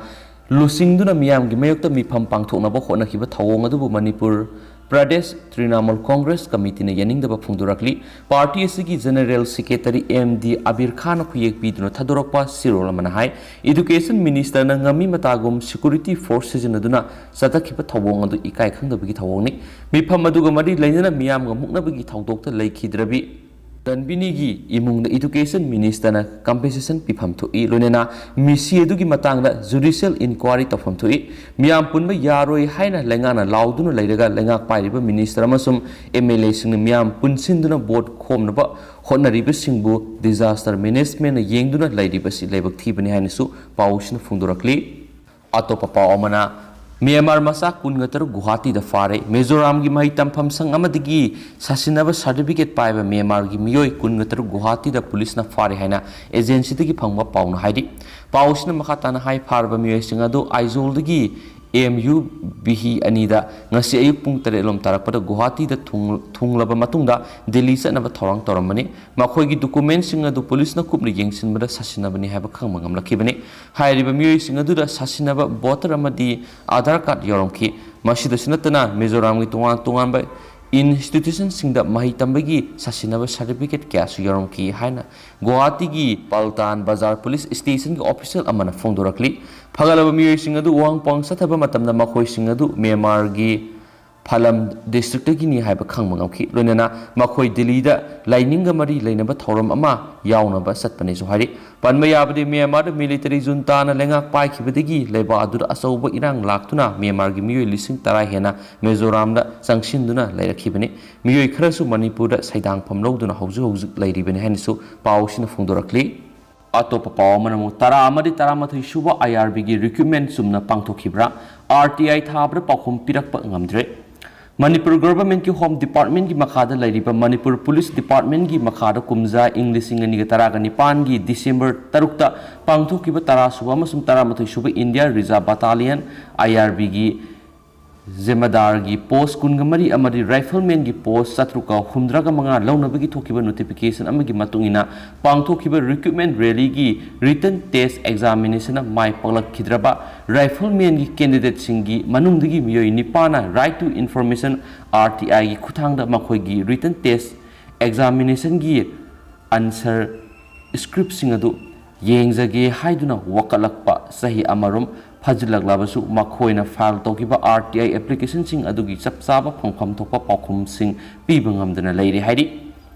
ꯂꯨꯆꯤꯡꯗꯨꯅ ꯃꯤꯌꯥꯝꯒꯤ ꯃꯥꯌꯣꯛꯇ ꯃꯤꯐꯝ ꯄꯥꯡꯊꯣꯛꯅꯕ ꯍꯣꯠꯅꯈꯤꯕ ꯊꯧꯑꯣꯡ ꯑꯗꯨꯕꯨ ꯃꯅꯤꯄꯨꯔ ꯄ꯭ꯔꯗꯦꯁ ꯇ꯭ꯔꯤꯅꯥꯃꯨꯜ ꯀꯣꯡꯒ꯭ꯔꯦꯁ ꯀꯃꯤꯇꯤꯅ ꯌꯥꯅꯤꯡꯗꯕ ꯐꯣꯡꯗꯣꯔꯛꯂꯤ꯫ Party ꯑꯁꯤꯒꯤ General Secretary M D ꯑꯕꯤꯔ ꯈꯥꯟꯅ ꯈꯨꯌꯦꯛ ꯄꯤꯗꯨꯅ ꯊꯥꯗꯣꯔꯛꯄ ꯆꯦꯔꯣꯜ ꯑꯃꯅ ꯍꯥꯏ, Education Ministerꯅ ꯉꯝꯃꯤ ꯃꯇꯥꯒꯨꯝ security force ꯁꯤꯖꯤꯟꯅꯗꯨꯅ ꯆꯠꯊꯈꯤꯕ ꯊꯧꯑꯣꯡ ꯑꯗꯨ ꯏꯀꯥꯏ ꯈꯪꯗꯕꯒꯤ ꯊꯧꯑꯣꯡꯅꯤ꯫ ꯃꯤꯐꯝ ꯑꯗꯨꯒ ꯃꯔꯤ ꯂꯩꯅꯅ ꯃꯤꯌꯥꯝꯒ ꯃꯨꯛꯅꯕꯒꯤ ꯊꯧꯗꯣꯛꯇ ꯂꯩꯈꯤꯗ꯭ꯔꯕꯤ ꯇꯟꯕꯤꯅꯤꯒꯤ ꯏꯃꯨꯡꯗ Education Ministerꯅ compensation ꯄꯤꯐꯝ ꯊꯣꯛꯏ, ꯂꯣꯏꯅꯅ ꯃꯤꯁꯤ ꯑꯗꯨꯒꯤ ꯃꯇꯥꯡꯗ judicial inquiry ꯇꯧꯐꯝ ꯊꯣꯛꯏ꯫ ꯃꯤꯌꯥꯝ ꯄꯨꯟꯕ ꯌꯥꯔꯣꯏ ꯍꯥꯏꯅ ꯂꯩꯉꯥꯛꯅ ꯂꯥꯎꯗꯨꯅ ꯂꯩꯔꯒ ꯂꯩꯉꯥꯛ ꯄꯥꯏꯔꯤꯕ minister ꯑꯃꯁꯨꯡ MLAꯁꯤꯡꯅ ꯃꯤꯌꯥꯝ ꯄꯨꯟꯁꯤꯟꯗꯨꯅ vote ꯈꯣꯝꯅꯕ ꯍꯣꯠꯅꯔꯤꯕꯁꯤꯡꯕꯨ disaster managementꯅ ꯌꯦꯡꯗꯨꯅ ꯂꯩꯔꯤꯕꯁꯤ ꯂꯥꯏꯕꯛ ꯊꯤꯕꯅꯤ ꯍꯥꯏꯅꯁꯨ ꯄꯥꯎꯁꯤꯅ ꯐꯣꯡꯗꯣꯔꯛꯂꯤ꯫ ꯑꯇꯣꯞꯄ ꯄꯥꯎ ꯑꯃꯅ, ꯃ꯭ꯌꯥꯟꯃꯥꯔ ꯃꯆꯥ ꯀꯨꯟꯒ ꯇꯔꯨꯛ ꯒꯨꯋꯥꯍꯥꯇꯤꯗ ꯐꯥꯔꯦ꯫ ꯃꯤꯖꯣꯔꯥꯝꯒꯤ ꯃꯍꯩ ꯇꯝꯐꯝ ꯁꯪ ꯑꯃꯗꯒꯤ ꯁꯥꯁꯤꯟꯅꯕ certificate ꯄꯥꯏꯕ ꯃ꯭ꯌꯥꯟꯃꯥꯔꯒꯤ ꯃꯤꯑꯣꯏ ꯀꯨꯟꯒ ꯇꯔꯨꯛ ꯒꯨꯋꯥꯍꯥꯇꯤꯗ ꯄꯨꯂꯤꯁꯅ ꯐꯥꯔꯦ ꯍꯥꯏꯅ agencyꯗꯒꯤ ꯐꯪꯕ ꯄꯥꯎꯅ ꯍꯥꯏꯔꯤ꯫ ꯄꯥꯎꯁꯤꯅ ꯃꯈꯥ ꯇꯥꯅ ꯍꯥꯏ, ꯐꯥꯔꯕ ꯃꯤꯑꯣꯏꯁꯤꯡ ꯑꯗꯨ ꯑꯥꯏꯖꯣꯜꯗꯒꯤ ꯑꯦꯝ ꯌꯨ ꯕꯤꯍꯤ ꯑꯅꯤꯗ ꯉꯁꯤ ꯑꯌꯨꯛ ꯄꯨꯡ ꯇꯔꯦꯠ ꯂꯣꯝ ꯇꯥꯔꯛꯄꯗ ꯒꯨꯋꯥꯍꯥꯇꯤꯗ ꯊꯨꯡ-, ꯊꯨꯡꯂꯕ ꯃꯇꯨꯡꯗ ꯗꯤꯜꯂꯤ ꯆꯠꯅꯕ ꯊꯧꯔꯥꯡ ꯇꯧꯔꯝꯕꯅꯤ꯫ ꯃꯈꯣꯏꯒꯤ documentꯁꯤꯡ ꯑꯗꯨ ꯄꯨꯂꯤꯁꯅ ꯀꯨꯞꯅ ꯌꯦꯡꯁꯤꯟꯕꯗ ꯁꯥꯁꯤꯟꯅꯕꯅꯤ ꯍꯥꯏꯕ ꯈꯪꯕ ꯉꯝꯂꯛꯈꯤꯕꯅꯤ꯫ ꯍꯥꯏꯔꯤꯕ ꯃꯤꯑꯣꯏꯁꯤꯡ ꯑꯗꯨꯗ ꯁꯥꯁꯤꯟꯅꯕ voter ꯑꯃꯗꯤ ꯑꯥꯙꯥꯔ card ꯌꯥꯎꯔꯝꯈꯤ꯫ ꯃꯁꯤꯗꯁꯨ ꯅꯠꯇꯅ ꯃꯤꯖꯣꯔꯥꯝꯒꯤ ꯇꯣꯉꯥꯟ ꯇꯣꯉꯥꯟꯕ institutionꯁꯤꯡꯗ ꯃꯍꯩ ꯇꯝꯕꯒꯤ ꯁꯥꯁꯤꯟꯅꯕ certificate ꯀꯌꯥꯁꯨ ꯌꯥꯎꯔꯝꯈꯤ ꯍꯥꯏꯅ ꯒꯨꯋꯥꯍꯥꯇꯤꯒꯤ ꯄꯜꯇꯥꯟ ꯕꯖꯥꯔ police stationꯒꯤ official ꯑꯃꯅ ꯐꯣꯡꯗꯣꯔꯛꯂꯤ꯫ ꯐꯒꯠꯂꯕ ꯃꯤꯑꯣꯏꯁꯤꯡ ꯑꯗꯨ ꯋꯥꯍꯪ ꯄꯥꯎꯍꯪ ꯆꯠꯊꯕ ꯃꯇꯝꯗ ꯃꯈꯣꯏꯁꯤꯡ ꯑꯗꯨ ꯃ꯭ꯌꯥꯟꯃꯥꯔꯒꯤ ꯐꯥꯂꯝ districtꯇꯒꯤꯅꯤ ꯍꯥꯏꯕ ꯈꯪꯕ ꯉꯝꯈꯤ꯫ ꯂꯣꯏꯅꯅ ꯃꯈꯣꯏ ꯗꯤꯜꯂꯤꯗ ꯂꯥꯏꯅꯤꯡꯒ ꯃꯔꯤ ꯂꯩꯅꯕ ꯊꯧꯔꯝ ꯑꯃ ꯌꯥꯎꯅꯕ ꯆꯠꯄꯅꯦꯁꯨ ꯍꯥꯏꯔꯤ꯫ ꯄꯟꯕ ꯌꯥꯕꯗꯤ, ꯃ꯭ꯌꯥꯟꯃꯥꯔꯗ military juntaꯅ ꯂꯩꯉꯥꯛ ꯄꯥꯏꯈꯤꯕꯗꯒꯤ ꯂꯩꯕꯥꯛ ꯑꯗꯨꯗ ꯑꯆꯧꯕ ꯏꯔꯥꯡ ꯂꯥꯛꯇꯨꯅ ꯃ꯭ꯌꯥꯟꯃꯥꯔꯒꯤ ꯃꯤꯑꯣꯏ ꯂꯤꯁꯤꯡ ꯇꯔꯥ ꯍꯦꯟꯅ ꯃꯤꯖꯣꯔꯥꯝꯗ ꯆꯪꯁꯤꯟꯗꯨꯅ ꯂꯩꯔꯛꯈꯤꯕꯅꯤ꯫ ꯃꯤꯑꯣꯏ ꯈꯔꯁꯨ ꯃꯅꯤꯄꯨꯔꯗ ꯁꯩꯗꯥꯡꯐꯝ ꯂꯧꯗꯨꯅ ꯍꯧꯖꯤꯛ ꯍꯧꯖꯤꯛ ꯂꯩꯔꯤꯕꯅꯤ ꯍꯥꯏꯅꯁꯨ ꯄꯥꯎꯁꯤꯅ ꯐꯣꯡꯗꯣꯔꯛꯂꯤ꯫ ꯑꯇꯣꯞꯄ ꯄꯥꯎ ꯑꯃꯅ ꯑꯃꯨꯛ ꯇꯔꯥ ꯑꯃꯗꯤ ꯇꯔꯥꯃꯥꯊꯣꯏ ꯁꯨꯕ IRBꯒꯤ recruitment ꯆꯨꯝꯅ ꯄꯥꯡꯊꯣꯛꯈꯤꯕ꯭ꯔꯥ? RTI ꯊꯥꯕꯗ ꯄꯥꯎꯈꯨꯝ ꯄꯤꯔꯛꯄ ꯉꯝꯗ꯭ꯔꯦ꯫ ꯃꯅꯤꯄꯨꯔ ꯒꯚꯔꯟꯃꯦꯟꯠꯀꯤ ꯍꯣꯝ ꯗꯤꯄꯥꯔꯠꯃꯦꯟꯠꯀꯤ ꯃꯈꯥꯗ ꯂꯩꯔꯤꯕ ꯃꯅꯤꯄꯨꯔ ꯄꯨꯂꯤꯁ ꯗꯤꯄꯥꯔꯠꯃꯦꯟꯠꯀꯤ ꯃꯈꯥꯗ ꯀꯨꯝꯖꯥ ꯏꯪ ꯂꯤꯁꯤꯡ ꯑꯅꯤꯒ ꯇꯔꯥꯒ ꯅꯤꯄꯥꯟꯒꯤ ꯗꯤꯁꯦꯝꯕꯔ ꯇꯔꯨꯛꯇ ꯄꯥꯡꯊꯣꯛꯈꯤꯕ ꯇꯔꯥꯁꯨꯕ ꯑꯃꯁꯨꯡ ꯇꯔꯥꯃꯥꯊꯣꯏ ꯁꯨꯕ ꯏꯟꯗꯤꯌꯥ ꯔꯤꯖꯥꯔꯚ ꯕꯠꯇꯥꯂꯤꯌꯟ, ꯑꯥꯏ ꯑꯥꯔ ꯕꯤꯒꯤ ꯖꯤꯃꯥꯗꯥꯔꯒꯤ ꯄꯣꯁ ꯀꯨꯟꯒ ꯃꯔꯤ ꯑꯃꯗꯤ ꯔꯥꯏꯐꯜꯃꯦꯟꯒꯤ ꯄꯣꯁ ꯆꯥꯇ꯭ꯔꯨꯛꯀ ꯍꯨꯝꯗ꯭ꯔꯥꯒ ꯃꯉꯥ ꯂꯧꯅꯕꯒꯤ ꯊꯣꯛꯈꯤꯕ ꯅꯣꯇꯤꯐꯤꯀꯦꯁꯟ ꯑꯃꯒꯤ ꯃꯇꯨꯡ ꯏꯟꯅ ꯄꯥꯡꯊꯣꯛꯈꯤꯕ ꯔꯤꯀ꯭ꯔꯨꯠꯃꯦꯟꯠ ꯔꯦꯂꯤꯒꯤ ꯔꯤꯇꯟ ꯇꯦꯁ ꯑꯦꯛꯖꯥꯃꯤꯅꯦꯁꯟꯅ ꯃꯥꯏ ꯄꯥꯛꯂꯛꯈꯤꯗ꯭ꯔꯕ ꯔꯥꯏꯐꯜꯃꯦꯟꯒꯤ ꯀꯦꯟꯗꯤꯗꯦꯠꯁꯤꯡꯒꯤ ꯃꯅꯨꯡꯗꯒꯤ ꯃꯤꯑꯣꯏ ꯅꯤꯄꯥꯟꯅ right to information, R T ꯑꯥꯏꯒꯤ ꯈꯨꯠꯊꯥꯡꯗ ꯃꯈꯣꯏꯒꯤ ꯔꯤꯇꯟ ꯇꯦꯁ ꯑꯦꯛꯖꯥꯃꯤꯅꯦꯁꯟꯒꯤ ꯑꯟꯁꯔ ꯁ꯭ꯀ꯭ꯔꯤꯞꯁꯤꯡ ꯑꯗꯨ ꯌꯦꯡꯖꯒꯦ ꯍꯥꯏꯗꯨꯅ ꯋꯥꯀꯠꯂꯛꯄ ꯆꯍꯤ ꯑꯃꯔꯣꯝ ꯐꯥꯖꯤꯜꯂꯛꯂꯕꯁꯨ, ꯃꯈꯣꯏꯅ ꯐꯥꯏꯜ ꯇꯧꯈꯤꯕ ꯑꯥꯔ ꯇꯤ ꯑꯥꯏ ꯑꯦꯄ꯭ꯂꯤꯀꯦꯁꯟꯁꯤꯡ ꯑꯗꯨꯒꯤ ꯆꯞ ꯆꯥꯕ ꯐꯪꯐꯝ ꯊꯣꯛꯄ ꯄꯥꯎꯈꯨꯝꯁꯤꯡ ꯄꯤꯕ ꯉꯝꯗꯅ ꯂꯩꯔꯤ ꯍꯥꯏꯔꯤ꯫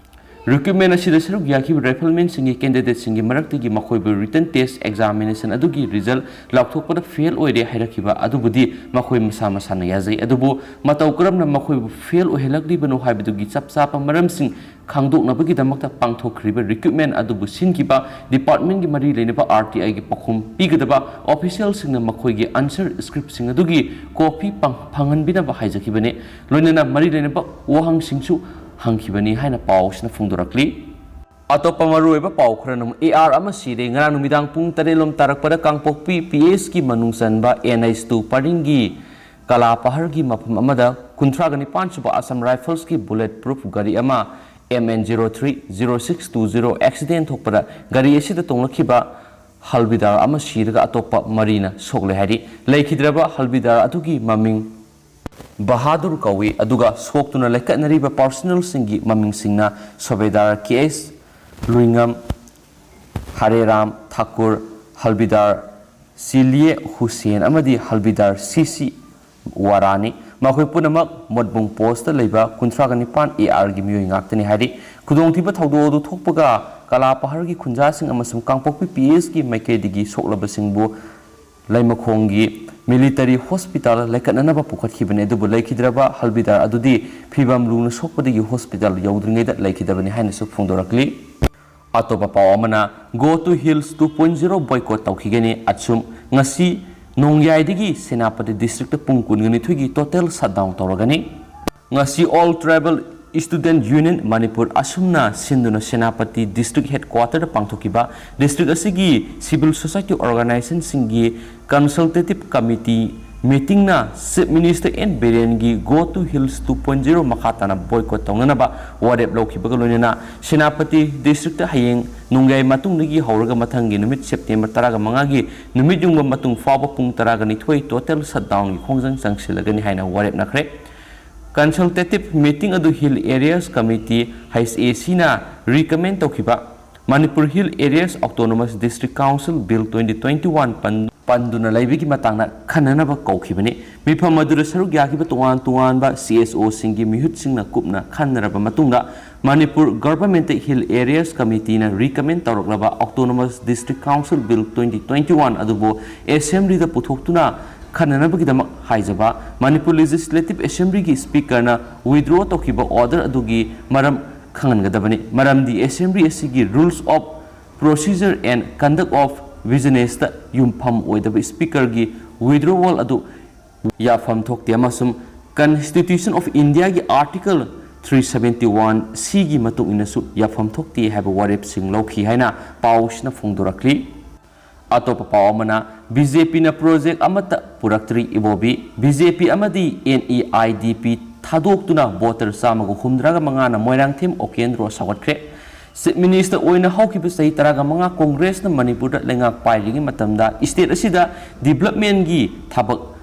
ꯔꯤꯀ꯭ꯔꯨꯠꯃꯦꯟꯠ ꯑꯁꯤꯗ ꯁꯔꯨꯛ ꯌꯥꯈꯤꯕ ꯔꯥꯏꯐꯜꯃꯦꯟꯁꯤꯡꯒꯤ ꯀꯦꯟꯗꯤꯗꯦꯠꯁꯤꯡꯒꯤ ꯃꯔꯛꯇꯒꯤ ꯃꯈꯣꯏꯕꯨ ꯔꯤꯇꯟ ꯇꯦꯁ ꯑꯦꯛꯖꯥꯃꯤꯅꯦꯁꯟ ꯑꯗꯨꯒꯤ ꯔꯤꯖꯜ ꯂꯥꯎꯊꯣꯛꯄꯗ ꯐꯦꯜ ꯑꯣꯏꯔꯦ ꯍꯥꯏꯔꯛꯈꯤꯕ ꯑꯗꯨꯕꯨꯗꯤ ꯃꯈꯣꯏ ꯃꯁꯥ ꯃꯁꯥꯅ ꯌꯥꯖꯩ꯫ ꯑꯗꯨꯕꯨ ꯃꯇꯧ ꯀꯔꯝꯅ ꯃꯈꯣꯏꯕꯨ ꯐꯦꯜ ꯑꯣꯏꯍꯜꯂꯛꯂꯤꯕꯅꯣ ꯍꯥꯏꯕꯗꯨꯒꯤ ꯆꯞ ꯆꯥꯕ ꯃꯔꯝꯁꯤꯡ ꯈꯪꯗꯣꯛꯅꯕꯒꯤꯗꯃꯛꯇ ꯄꯥꯡꯊꯣꯛꯈ꯭ꯔꯤꯕ ꯔꯤꯀ꯭ꯔꯨꯠꯃꯦꯟꯠ ꯑꯗꯨꯕꯨ ꯁꯤꯟꯈꯤꯕ ꯗꯤꯄꯥꯔꯠꯃꯦꯟꯠꯀꯤ ꯃꯔꯤ ꯂꯩꯅꯕ ꯑꯥꯔ ꯇꯤ ꯑꯥꯏꯒꯤ ꯄꯥꯎꯈꯨꯝ ꯄꯤꯒꯗꯕ ꯑꯣꯐꯤꯁꯤꯌꯦꯜꯁꯤꯡꯅ ꯃꯈꯣꯏꯒꯤ ꯑꯟꯁꯔ ꯁ꯭ꯀ꯭ꯔꯤꯞꯁꯤꯡ ꯑꯗꯨꯒꯤ ꯀꯣꯄꯤ ꯄꯥꯡ-, ꯐꯪꯍꯟꯕꯤꯅꯕ ꯍꯥꯏꯖꯈꯤꯕꯅꯤ꯫ ꯂꯣꯏꯅꯅ ꯃꯔꯤ ꯂꯩꯅꯕ ꯋꯥꯍꯪꯁꯤꯡꯁꯨ ꯍꯪꯈꯤꯕꯅꯤ ꯍꯥꯏꯅ ꯄꯥꯎꯁꯤꯅ ꯐꯣꯡꯗꯣꯔꯛꯂꯤ꯫ ꯑꯇꯣꯞꯄ ꯃꯔꯨꯑꯣꯏꯕ ꯄꯥꯎ ꯈꯔꯅ ꯑꯃꯨꯛ ꯑꯦ ꯑꯥꯔ ꯑꯃ ꯁꯤꯔꯦ꯫ ꯉꯔꯥꯡ ꯅꯨꯃꯤꯗꯥꯡ ꯄꯨꯡ ꯇꯔꯦꯠ ꯂꯣꯝ ꯇꯥꯔꯛꯄꯗ ꯀꯥꯡꯄꯣꯛꯄꯤ ꯄꯤ ꯑꯦꯁꯀꯤ ꯃꯅꯨꯡ ꯆꯟꯕ ꯑꯦꯟ ꯑꯩꯆ ꯇꯨ ꯄꯔꯤꯡꯒꯤ ꯀꯂꯥ ꯄꯍꯔꯒꯤ ꯃꯐꯝ ꯑꯃꯗ ꯀꯨꯟꯊ꯭ꯔꯥꯒ ꯅꯤꯄꯥꯟ ꯁꯨꯕ ꯑꯁꯥꯝ ꯔꯥꯏꯐꯜꯁꯀꯤ ꯕꯨꯂꯦꯠ ꯄ꯭ꯔꯨꯐ ꯒꯥꯔꯤ ꯑꯃ, M N zero three zero six two zero, accident ꯊꯣꯛꯄꯗ ꯒꯥꯔꯤ ꯑꯁꯤꯗ ꯇꯣꯡꯂꯛꯈꯤꯕ ꯍꯜꯕꯤꯗꯥꯔ ꯑꯃ ꯁꯤꯔꯒ ꯑꯇꯣꯞꯄ ꯃꯔꯤꯅ ꯁꯣꯛꯂꯦ ꯍꯥꯏꯔꯤ꯫ ꯂꯩꯈꯤꯗ꯭ꯔꯕ ꯍꯜꯕꯤꯗꯥꯔ ꯑꯗꯨꯒꯤ ꯃꯃꯤꯡ ꯕꯍꯥꯗꯨꯔ ꯀꯧꯏ, ꯑꯗꯨꯒ ꯁꯣꯛꯇꯨꯅ ꯂꯩꯈꯠꯅꯔꯤꯕ ꯄꯥꯔꯁꯅꯦꯜꯁꯤꯡꯒꯤ ꯃꯃꯤꯡꯁꯤꯡꯅ ꯁꯨꯕꯦꯗꯥꯔ ꯀꯦ ꯑꯦꯁ ꯂꯨꯏꯉꯝ, ꯍꯔꯦꯔꯥꯝ ꯊꯥꯀꯨꯔ, ꯍꯜꯕꯤꯗꯥꯔ ꯁꯤꯂꯤꯌꯦ ꯍꯨꯁꯦꯟ ꯑꯃꯗꯤ ꯍꯜꯕꯤꯗꯥꯔ ꯁꯤ ꯁꯤ ꯋꯥꯔꯥꯅꯤ꯫ ꯃꯈꯣꯏ ꯄꯨꯝꯅꯃꯛ ꯃꯣꯠꯕꯨꯡ ꯄꯣꯁꯇ ꯂꯩꯕ ꯀꯨꯟꯊ꯭ꯔꯥꯒ ꯅꯤꯄꯥꯟ ꯑꯦ ꯑꯥꯔꯒꯤ ꯃꯤꯑꯣꯏ ꯉꯥꯛꯇꯅꯤ ꯍꯥꯏꯔꯤ꯫ ꯈꯨꯗꯣꯡꯊꯤꯕ ꯊꯧꯗꯣꯛ ꯑꯗꯨ ꯊꯣꯛꯄꯒ ꯀꯂꯥ ꯄꯍꯔꯒꯤ ꯈꯨꯟꯖꯥꯁꯤꯡ ꯑꯃꯁꯨꯡ ꯀꯥꯡꯄꯣꯛꯄꯤ ꯄꯤ ꯑꯦꯁꯀꯤ ꯃꯥꯏꯀꯩꯗꯒꯤ ꯁꯣꯛꯂꯕꯁꯤꯡꯕꯨ ꯂꯩꯃꯈꯣꯡꯒꯤ ꯃꯤꯂꯤꯇꯔꯤ ꯍꯣꯁꯄꯤꯇꯥꯜ ꯂꯩꯈꯠꯅꯅꯕ ꯄꯨꯈꯠꯈꯤꯕꯅꯤ, ꯑꯗꯨꯕꯨ ꯂꯩꯈꯤꯗ꯭ꯔꯕ ꯍꯜꯕꯤꯗꯥꯔ ꯑꯗꯨꯗꯤ ꯐꯤꯚꯝ ꯂꯨꯅ ꯁꯣꯛꯄꯗꯒꯤ ꯍꯣꯁꯄꯤꯇꯥꯜ ꯌꯧꯗ꯭ꯔꯤꯉꯩꯗ ꯂꯩꯈꯤꯗꯕꯅꯤ ꯍꯥꯏꯅꯁꯨ ꯐꯣꯡꯗꯣꯔꯛꯂꯤ꯫ ꯑꯇꯣꯞꯄ ꯄꯥꯎ ꯑꯃꯅ, Go to Hills two point zero boycott ꯇꯧꯈꯤꯒꯅꯤ꯫ ꯑꯁꯨꯝ ꯉꯁꯤ ꯅꯣꯡꯌꯥꯏꯗꯒꯤ ꯁꯦꯅꯥꯄꯇꯤ ꯗꯤꯁꯇ꯭ꯔꯤꯛꯇ ꯄꯨꯡ ꯀꯨꯟꯒ ꯅꯤꯊꯣꯏꯒꯤ total shutdown ꯇꯧꯔꯒꯅꯤ꯫ ꯉꯁꯤ All Tribal Student Union Manipur ꯑꯁꯨꯝꯅ ꯁꯤꯟꯗꯨꯅ ꯁꯦꯅꯥꯄꯇꯤ District Headquarter ꯗ ꯄꯥꯡꯊꯣꯛꯈꯤꯕ district ꯑꯁꯤꯒꯤ civil society organization ꯁꯤꯡꯒꯤ consultative committee meeting ꯅ Chief Minister N ꯕꯤꯔꯦꯟꯒꯤ Go to Hills two point zero ꯃꯈꯥ ꯇꯥꯅ boycott ꯇꯧꯅꯅꯕ ꯋꯥꯔꯦꯞ ꯂꯧꯈꯤꯕꯒ ꯂꯣꯏꯅꯅ ꯁꯦꯅꯥꯄꯇꯤ district ꯇ ꯍꯌꯦꯡ ꯅꯣꯡꯌꯥꯏ ꯃꯇꯨꯡꯗꯒꯤ ꯍꯧꯔꯒ ꯃꯊꯪꯒꯤ ꯅꯨꯃꯤꯠ September ꯇꯔꯥꯒ ꯃꯉꯥꯒꯤ ꯅꯨꯃꯤꯠ ꯌꯨꯡꯕ ꯃꯇꯨꯡ ꯐꯥꯎꯕ ꯄꯨꯡ ꯇꯔꯥꯒ ꯅꯤꯊꯣꯏ total shutdown ꯒꯤ ꯈꯣꯡꯖꯪ ꯆꯪꯁꯤꯜꯂꯒꯅꯤ ꯍꯥꯏꯅ ꯋꯥꯔꯦꯞꯅꯈ꯭ꯔꯦ꯫ Consultative meeting ꯑꯗꯨ Hill Areas Committee, H A C ꯅ recommend ꯇꯧꯈꯤꯕ Manipur Hill Areas Autonomous District Council Bill twenty twenty-one ꯄꯟ-, ꯄꯟꯗꯨꯅ ꯂꯩꯕꯒꯤ ꯃꯇꯥꯡꯗ ꯈꯟꯅꯅꯕ ꯀꯧꯈꯤꯕꯅꯤ꯫ ꯃꯤꯐꯝ ꯑꯗꯨꯗ ꯁꯔꯨꯛ ꯌꯥꯈꯤꯕ ꯇꯣꯉꯥꯟ ꯇꯣꯉꯥꯟꯕ C S O ꯁꯤꯡꯒꯤ ꯃꯤꯍꯨꯠꯁꯤꯡꯅ ꯀꯨꯞꯅ ꯈꯟꯅꯔꯕ ꯃꯇꯨꯡꯗ, Manipur Government Hill Areas Committee ꯅ recommend ꯇꯧꯔꯛꯂꯕ Autonomous District Council Bill twenty twenty-one ꯑꯗꯨꯕꯨ Assembly ꯗ ꯄꯨꯊꯣꯛꯇꯨꯅ ꯈꯟꯅꯅꯕꯒꯤꯗꯃꯛ ꯍꯥꯏꯖꯕ ꯃꯅꯤꯄꯨꯔ Legislative Assembly ꯒꯤ Speaker ꯅ withdraw ꯇꯧꯈꯤꯕ order ꯑꯗꯨꯒꯤ ꯃꯔꯝ ꯈꯪꯍꯟꯒꯗꯕꯅꯤ꯫ ꯃꯔꯝꯗꯤ Assembly ꯑꯁꯤꯒꯤ Rules of Procedure and Conduct of Business ꯇ ꯌꯨꯝꯐꯝ ꯑꯣꯏꯗꯕ Speaker ꯒꯤ withdrawal ꯑꯗꯨ ꯌꯥꯐꯝ ꯊꯣꯛꯇꯦ ꯑꯃꯁꯨꯡ Constitution of India ꯒꯤ Article three seventy-one C ꯒꯤ ꯃꯇꯨꯡ ꯏꯟꯅꯁꯨ ꯌꯥꯐꯝ ꯊꯣꯛꯇꯦ ꯍꯥꯏꯕ ꯋꯥꯔꯦꯞꯁꯤꯡ ꯂꯧꯈꯤ ꯍꯥꯏꯅ ꯄꯥꯎꯁꯤꯅ ꯐꯣꯡꯗꯣꯔꯛꯂꯤ꯫ ꯑꯇꯣꯞꯄ ꯄꯥꯎ ꯑꯃꯅ, B J P ꯅ project ꯑꯃꯠꯇ ꯄꯨꯔꯛꯇ꯭ꯔꯤ꯫ ꯏꯕꯣꯕꯤ, B J P ꯑꯃꯗꯤ N E I D P ꯊꯥꯗꯣꯛꯇꯨꯅ voter ꯆꯥꯝꯃꯒ ꯍꯨꯝꯗ꯭ꯔꯥꯒ ꯃꯉꯥꯅ ꯃꯣꯏꯔꯥꯡꯊꯦꯝ ꯑꯣꯀꯦꯟꯗ꯭ꯔꯣ ꯁꯧꯒꯠꯈ꯭ꯔꯦ꯫ Chief Minister ꯑꯣꯏꯅ ꯍꯧꯈꯤꯕ ꯆꯍꯤ ꯇꯔꯥꯒ ꯃꯉꯥ Congress ꯅ ꯃꯅꯤꯄꯨꯔꯗ ꯂꯩꯉꯥꯛ ꯄꯥꯏꯔꯤꯉꯩ ꯃꯇꯝꯗ state ꯑꯁꯤꯗ development ꯒꯤ ꯊꯕꯛ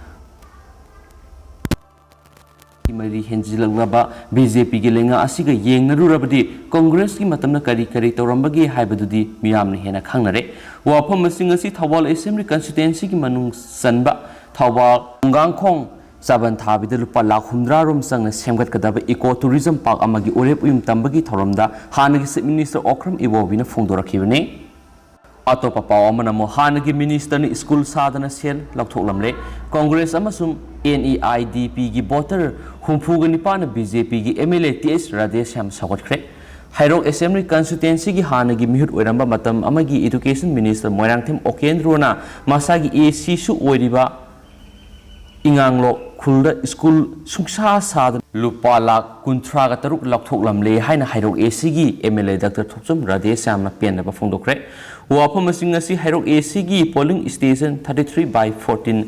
ꯃꯔꯤ ꯍꯦꯟꯖꯤꯜꯂꯛꯂꯕ B J P ꯒꯤ ꯂꯩꯉꯥꯛ ꯑꯁꯤꯒ ꯌꯦꯡꯅꯔꯨꯔꯕꯗꯤ Congress ꯀꯤ ꯃꯇꯝꯗ ꯀꯔꯤ ꯀꯔꯤ ꯇꯧꯔꯝꯕꯒꯦ ꯍꯥꯏꯕꯗꯨꯗꯤ ꯃꯤꯌꯥꯝꯅ ꯍꯦꯟꯅ ꯈꯪꯅꯔꯦ꯫ ꯋꯥꯐꯝꯁꯤꯡ ꯑꯁꯤ ꯊꯧꯕꯥꯜ Assembly Constituency ꯒꯤ ꯃꯅꯨꯡ ꯆꯟꯕ ꯊꯧꯕꯥꯜ ꯈꯣꯡꯒꯥꯡꯈꯣꯡ ꯆꯥꯕꯟ ꯊꯥꯕꯤꯗ ꯂꯨꯄꯥ ꯂꯥꯈ ꯍꯨꯝꯗ꯭ꯔꯥ ꯔꯣꯝ ꯆꯪꯅ ꯁꯦꯝꯒꯠꯀꯗꯕ Eco Tourism Park ꯑꯃꯒꯤ ꯎꯔꯦꯞ ꯎꯌꯨꯡ ꯇꯝꯕꯒꯤ ꯊꯧꯔꯝꯗ ꯍꯥꯟꯅꯒꯤ Chief Minister ꯑꯣꯀ꯭ꯔꯝ ꯏꯕꯣꯕꯤꯅ ꯐꯣꯡꯗꯣꯔꯛꯈꯤꯕꯅꯤ꯫ ꯑꯇꯣꯞꯄ ꯄꯥꯎ ꯑꯃꯅ ꯑꯃꯨꯛ ꯍꯥꯟꯅꯒꯤ Minister ꯅ school ꯁꯥꯗꯅ ꯁꯦꯜ ꯂꯧꯊꯣꯛꯂꯝꯂꯦ꯫ Congress ꯑꯃꯁꯨꯡ N E I D P ꯒꯤ voter ꯍꯨꯝꯐꯨꯒ ꯅꯤꯄꯥꯟꯅ B J P ꯒꯤ M L A T H Radheshyam ꯁꯧꯒꯠꯈ꯭ꯔꯦ꯫ Heirok Assembly Constituency ꯒꯤ ꯍꯥꯟꯅꯒꯤ ꯃꯤꯍꯨꯠ ꯑꯣꯏꯔꯝꯕ ꯃꯇꯝ ꯑꯃꯒꯤ Education Minister ꯃꯣꯏꯔꯥꯡꯊꯦꯝ ꯑꯣꯀꯦꯟꯗ꯭ꯔꯣꯅ ꯃꯁꯥꯒꯤ A C ꯁꯨ ꯑꯣꯏꯔꯤꯕ ꯏꯉꯥꯡꯂꯣꯛ ꯈꯨꯜꯗ ꯁ꯭ꯀꯨꯜ ꯁꯨꯡꯁꯥ ꯁꯥꯗꯅ ꯂꯨꯄꯥ ꯂꯥꯈ ꯀꯨꯟꯊ꯭ꯔꯥꯒ ꯇꯔꯨꯛ ꯂꯧꯊꯣꯛꯂꯝꯂꯦ ꯍꯥꯏꯅ ꯍꯩꯔꯣꯛ ꯑꯦ ꯁꯤꯒꯤ ꯑꯦꯝ ꯑꯦꯜ ꯑꯦ ꯗꯥꯛꯇꯔ ꯊꯣꯛꯆꯣꯝ ꯔꯥꯙꯦꯁ꯭ꯌꯥꯝꯅ ꯄꯦꯟꯗꯕ ꯐꯣꯡꯗꯣꯛꯈ꯭ꯔꯦ꯫ ꯋꯥꯐꯝ ꯑꯁꯤ ꯉꯁꯤ ꯍꯩꯔꯣꯛ ꯑꯦ ꯁꯤꯒꯤ polling station thirty three by fourteen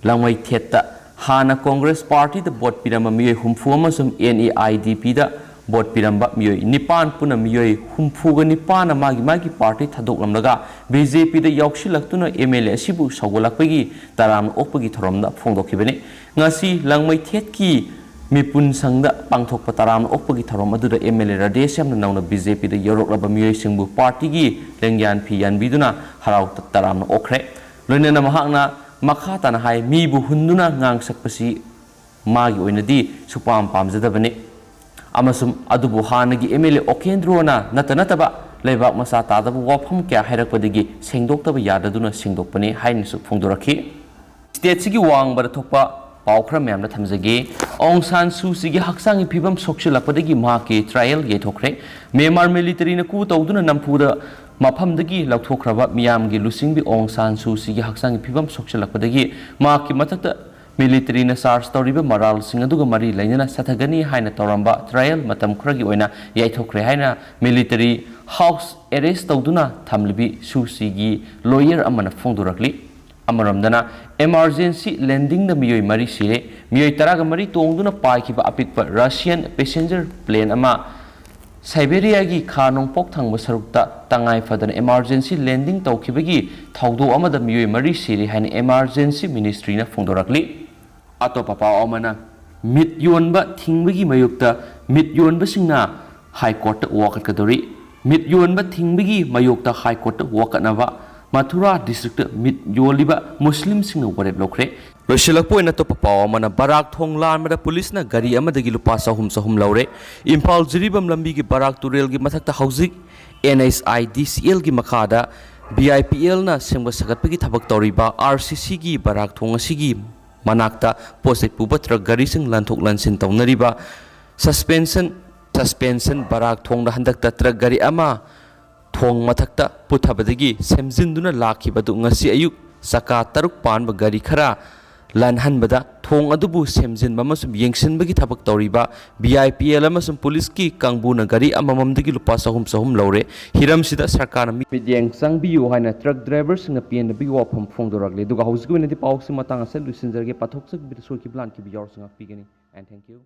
ꯂꯥꯡꯃꯩꯊꯦꯠꯇ ꯍꯥꯟꯅ ꯀꯣꯡꯒ꯭ꯔꯦꯁ ꯄꯥꯔꯇꯤꯗ ꯚꯣꯠ ꯄꯤꯔꯝꯕ ꯃꯤꯑꯣꯏ ꯍꯨꯝꯐꯨ ꯑꯃꯁꯨꯡ ꯑꯦꯟ ꯑꯦ ꯑꯥꯏ ꯗꯤ ꯄꯤꯗ ꯚꯣꯠ ꯄꯤꯔꯝꯕ ꯃꯤꯑꯣꯏ ꯅꯤꯄꯥꯟ ꯄꯨꯟꯅ ꯃꯤꯑꯣꯏ ꯍꯨꯝꯐꯨꯒ ꯅꯤꯄꯥꯟꯅ ꯃꯥꯒꯤ ꯃꯥꯒꯤ ꯄꯥꯔꯇꯤ ꯊꯥꯗꯣꯛꯂꯝꯂꯒ ꯕꯤ ꯖꯦ ꯄꯤꯗ ꯌꯥꯎꯁꯤꯜꯂꯛꯇꯨꯅ ꯑꯦꯝ ꯑꯦꯜ ꯑꯦ ꯑꯁꯤꯕꯨ ꯁꯧꯒꯠꯂꯛꯄꯒꯤ ꯇꯔꯥꯝꯅ ꯑꯣꯛꯄꯒꯤ ꯊꯧꯔꯝꯗ ꯐꯣꯡꯗꯣꯛꯈꯤꯕꯅꯤ꯫ ꯉꯁꯤ ꯂꯥꯡꯃꯩꯊꯦꯠꯀꯤ ꯃꯤꯄꯨꯟ ꯁꯪꯗ ꯄꯥꯡꯊꯣꯛꯄ ꯇꯔꯥꯝꯅ ꯑꯣꯛꯄꯒꯤ ꯊꯧꯔꯝ ꯑꯗꯨꯗ ꯑꯦꯝ ꯑꯦꯜ ꯑꯦ ꯔꯥꯙꯦꯁ꯭ꯌꯥꯝꯅ ꯅꯧꯅ ꯕꯤ ꯖꯦ ꯄꯤꯗ ꯌꯧꯔꯛꯂꯕ ꯃꯤꯑꯣꯏꯁꯤꯡꯕꯨ ꯄꯥꯔꯇꯤꯒꯤ ꯂꯦꯡꯌꯥꯟ ꯐꯤ ꯌꯥꯟꯕꯤꯗꯨꯅ ꯍꯔꯥꯎ ꯇꯔꯥꯝꯅ ꯑꯣꯛꯈ꯭ꯔꯦ꯫ ꯂꯣꯏꯅꯅ ꯃꯍꯥꯛꯅ ꯃꯈꯥ ꯇꯥꯅ ꯍꯥꯏ, ꯃꯤꯕꯨ ꯍꯨꯟꯗꯨꯅ ꯉꯥꯡꯁꯛꯄꯁꯤ ꯃꯥꯒꯤ ꯑꯣꯏꯅꯗꯤ ꯁꯨꯄꯥꯝ ꯄꯥꯝꯖꯗꯕꯅꯤ ꯑꯃꯁꯨꯡ ꯑꯗꯨꯕꯨ ꯍꯥꯟꯅꯒꯤ ꯑꯦꯝ ꯑꯦꯜ ꯑꯦ ꯑꯣꯀꯦꯟꯗ꯭ꯔꯣꯅ ꯅꯠꯇ ꯅꯠꯇꯕ ꯂꯩꯕꯥꯛ ꯃꯆꯥ ꯇꯥꯗꯕ ꯋꯥꯐꯝ ꯀꯌꯥ ꯍꯥꯏꯔꯛꯄꯗꯒꯤ ꯁꯦꯡꯗꯣꯛꯇꯕ ꯌꯥꯗꯗꯨꯅ ꯁꯦꯡꯗꯣꯛꯄꯅꯤ ꯍꯥꯏꯅꯁꯨ ꯐꯣꯡꯗꯣꯔꯛꯈꯤ꯫ ꯁ꯭ꯇꯦꯠꯁꯤꯒꯤ ꯋꯥꯡꯃꯗ ꯊꯣꯛꯄ ꯄꯥꯎ ꯈꯔ ꯃꯌꯥꯝꯅ ꯊꯝꯖꯒꯦ꯫ ꯑꯣꯡ ꯁꯥꯟ ꯁꯨ ꯆꯤꯒꯤ ꯍꯛꯆꯥꯡꯒꯤ ꯐꯤꯕꯝ ꯁꯣꯛꯆꯤꯜꯂꯛꯄꯗꯒꯤ ꯃꯍꯥꯛꯀꯤ trial ꯌꯩꯊꯣꯛꯈ꯭ꯔꯦ꯫ ꯃ꯭ꯌꯥꯟꯃꯥꯔ ꯃꯤꯂꯤꯇꯔꯤꯅ coup ꯇꯧꯗꯨꯅ ꯅꯝꯐꯨꯗ ꯃꯐꯝꯗꯒꯤ ꯂꯧꯊꯣꯛꯈ꯭ꯔꯕ ꯃꯤꯌꯥꯝꯒꯤ ꯂꯨꯆꯤꯡꯕꯤ ꯑꯣꯡ ꯁꯥꯟ ꯁꯨ ꯆꯤꯒꯤ ꯍꯛꯆꯥꯡꯒꯤ ꯐꯤꯕꯝ ꯁꯣꯛꯆꯤꯜꯂꯛꯄꯗꯒꯤ ꯃꯍꯥꯛꯀꯤ ꯃꯊꯛꯇ ꯃꯤꯂꯤꯇꯔꯤꯅ charge ꯇꯧꯔꯤꯕ ꯃꯔꯥꯜꯁꯤꯡ ꯑꯗꯨꯒ ꯃꯔꯤ ꯂꯩꯅꯅ ꯆꯠꯊꯒꯅꯤ ꯍꯥꯏꯅ ꯇꯧꯔꯝꯕ trial ꯃꯇꯝ ꯈꯔꯒꯤ ꯑꯣꯏꯅ ꯌꯩꯊꯣꯛꯈ꯭ꯔꯦ ꯍꯥꯏꯅ ꯃꯤꯂꯤꯇꯔꯤ house arrest ꯇꯧꯗꯨꯅ ꯊꯝꯂꯤꯕꯤ ꯁꯨ ꯆꯤꯒꯤ lawyer ꯑꯃꯅ ꯐꯣꯡꯗꯣꯔꯛꯂꯤ꯫ ꯑꯃꯔꯣꯝꯗꯅ, emergency landingꯗ ꯃꯤꯑꯣꯏ ꯃꯔꯤ ꯁꯤꯔꯦ꯫ ꯃꯤꯑꯣꯏ ꯇꯔꯥꯒ ꯃꯔꯤ ꯇꯣꯡꯗꯨꯅ ꯄꯥꯏꯈꯤꯕ ꯑꯄꯤꯛꯄ Russian passenger plane ꯑꯃ ꯁꯥꯏꯕꯦꯔꯤꯌꯥꯒꯤ ꯈꯥ ꯅꯣꯡꯄꯣꯛ ꯊꯪꯕ ꯁꯔꯨꯛꯇ ꯇꯉꯥꯏ ꯐꯗꯅ emergency landing ꯇꯧꯈꯤꯕꯒꯤ ꯊꯧꯗꯣꯛ ꯑꯃꯗ ꯃꯤꯑꯣꯏ ꯃꯔꯤ ꯁꯤꯔꯦ ꯍꯥꯏꯅ emergency ministryꯅ ꯐꯣꯡꯗꯣꯔꯛꯂꯤ꯫ ꯑꯇꯣꯞꯄ ꯄꯥꯎ ꯑꯃꯅ, ꯃꯤꯠ ꯌꯣꯟꯕ ꯊꯤꯡꯕꯒꯤ ꯃꯥꯌꯣꯛꯇ ꯃꯤꯠ ꯌꯣꯟꯕꯁꯤꯡꯅ High Courtꯇ ꯋꯥꯀꯠꯀꯗꯧꯔꯤ꯫ ꯃꯤꯠ ꯌꯣꯟꯕ ꯊꯤꯡꯕꯒꯤ ꯃꯥꯌꯣꯛꯇ High Courtꯇ ꯋꯥꯀꯠꯅꯕ ꯃꯊꯨꯔꯥ districtꯇ ꯃꯤꯠ ꯌꯣꯜꯂꯤꯕ ꯃꯨꯁꯂꯤꯝꯁꯤꯡꯅ ꯋꯥꯔꯦꯞ ꯂꯧꯈ꯭ꯔꯦ꯫ ꯂꯣꯏꯁꯤꯜꯂꯛꯄ ꯑꯣꯏꯅ ꯑꯇꯣꯞꯄ ꯄꯥꯎ ꯑꯃꯅ, ꯕꯔꯥꯛ ꯊꯣꯡ ꯂꯥꯟꯕꯗ ꯄꯨꯂꯤꯁꯅ ꯒꯥꯔꯤ ꯑꯃꯗꯒꯤ ꯂꯨꯄꯥ ꯆꯍꯨꯝ ꯆꯍꯨꯝ ꯂꯧꯔꯦ꯫ ꯏꯝꯐꯥꯜ ꯖꯤꯔꯤꯕꯥꯝ ꯂꯝꯕꯤꯒꯤ ꯕꯔꯥꯛ ꯇꯨꯔꯦꯜꯒꯤ ꯃꯊꯛꯇ ꯍꯧꯖꯤꯛ N H I D C Lꯒꯤ ꯃꯈꯥꯗ B I P Lꯅ ꯁꯦꯝꯒꯠ ꯁꯥꯒꯠꯄꯒꯤ ꯊꯕꯛ ꯇꯧꯔꯤꯕ R C Cꯒꯤ ꯕꯔꯥꯛ ꯊꯣꯡ ꯑꯁꯤꯒꯤ ꯃꯅꯥꯛꯇ ꯄꯣꯠꯆꯩ ꯄꯨꯕ ꯇ꯭ꯔꯛ ꯒꯥꯔꯤꯁꯤꯡ ꯂꯟꯊꯣꯛ ꯂꯟꯁꯤꯟ ꯇꯧꯅꯔꯤꯕ suspension, suspension ꯕꯔꯥꯛ ꯊꯣꯡꯗ ꯍꯟꯗꯛꯇ ꯇ꯭ꯔꯛ ꯒꯥꯔꯤ ꯑꯃ ꯊꯣꯡ ꯃꯊꯛꯇ ꯄꯨꯊꯕꯗꯒꯤ ꯁꯦꯝꯖꯤꯟꯗꯨꯅ ꯂꯥꯛꯈꯤꯕ ꯑꯗꯨ ꯉꯁꯤ ꯑꯌꯨꯛ ꯆꯀꯥ ꯇꯔꯨꯛ ꯄꯥꯟꯕ ꯒꯥꯔꯤ ꯈꯔ ꯂꯥꯟꯍꯟꯕꯗ ꯊꯣꯡ ꯑꯗꯨꯕꯨ ꯁꯦꯝꯖꯤꯟꯕ ꯑꯃꯁꯨꯡ ꯌꯦꯡꯁꯤꯟꯕꯒꯤ ꯊꯕꯛ ꯇꯧꯔꯤꯕ ꯕꯤ ꯑꯥꯏ ꯄꯤ ꯑꯦꯜ ꯑꯃꯁꯨꯡ ꯄꯨꯂꯤꯁꯀꯤ ꯀꯥꯡꯕꯨꯅ ꯒꯥꯔꯤ ꯑꯃꯃꯝꯗꯒꯤ ꯂꯨꯄꯥ ꯆꯍꯨꯝ ꯆꯍꯨꯝ ꯂꯧꯔꯦ꯫ ꯍꯤꯔꯝꯁꯤꯗ ꯁꯔꯀꯥꯔꯅ ꯃꯤ-, ꯃꯤꯠꯌꯦꯡ ꯆꯪꯕꯤꯌꯨ ꯍꯥꯏꯅ ꯇ꯭ꯔꯛ ꯗ꯭ꯔꯥꯏꯚꯔꯁꯤꯡꯅ ꯄꯦꯟꯗꯕꯒꯤ ꯋꯥꯐꯝ ꯐꯣꯡꯗꯣꯔꯛꯂꯤ꯫ ꯑꯗꯨꯒ ꯍꯧꯖꯤꯛꯀꯤ ꯑꯣꯏꯅꯗꯤ ꯄꯥꯎꯁꯤ ꯃꯇꯥꯡ ꯑꯁꯤꯗ ꯂꯣꯏꯁꯤꯟꯖꯔꯒꯦ꯫ ꯄꯥꯊꯣꯛꯆꯈꯤꯕꯗ ꯁꯣꯏꯈꯤꯕ ꯂꯥꯟꯈꯤꯕ ꯌꯥꯎꯔꯁꯨ ꯉꯥꯛꯄꯤꯒꯅꯤ꯫ And thank you.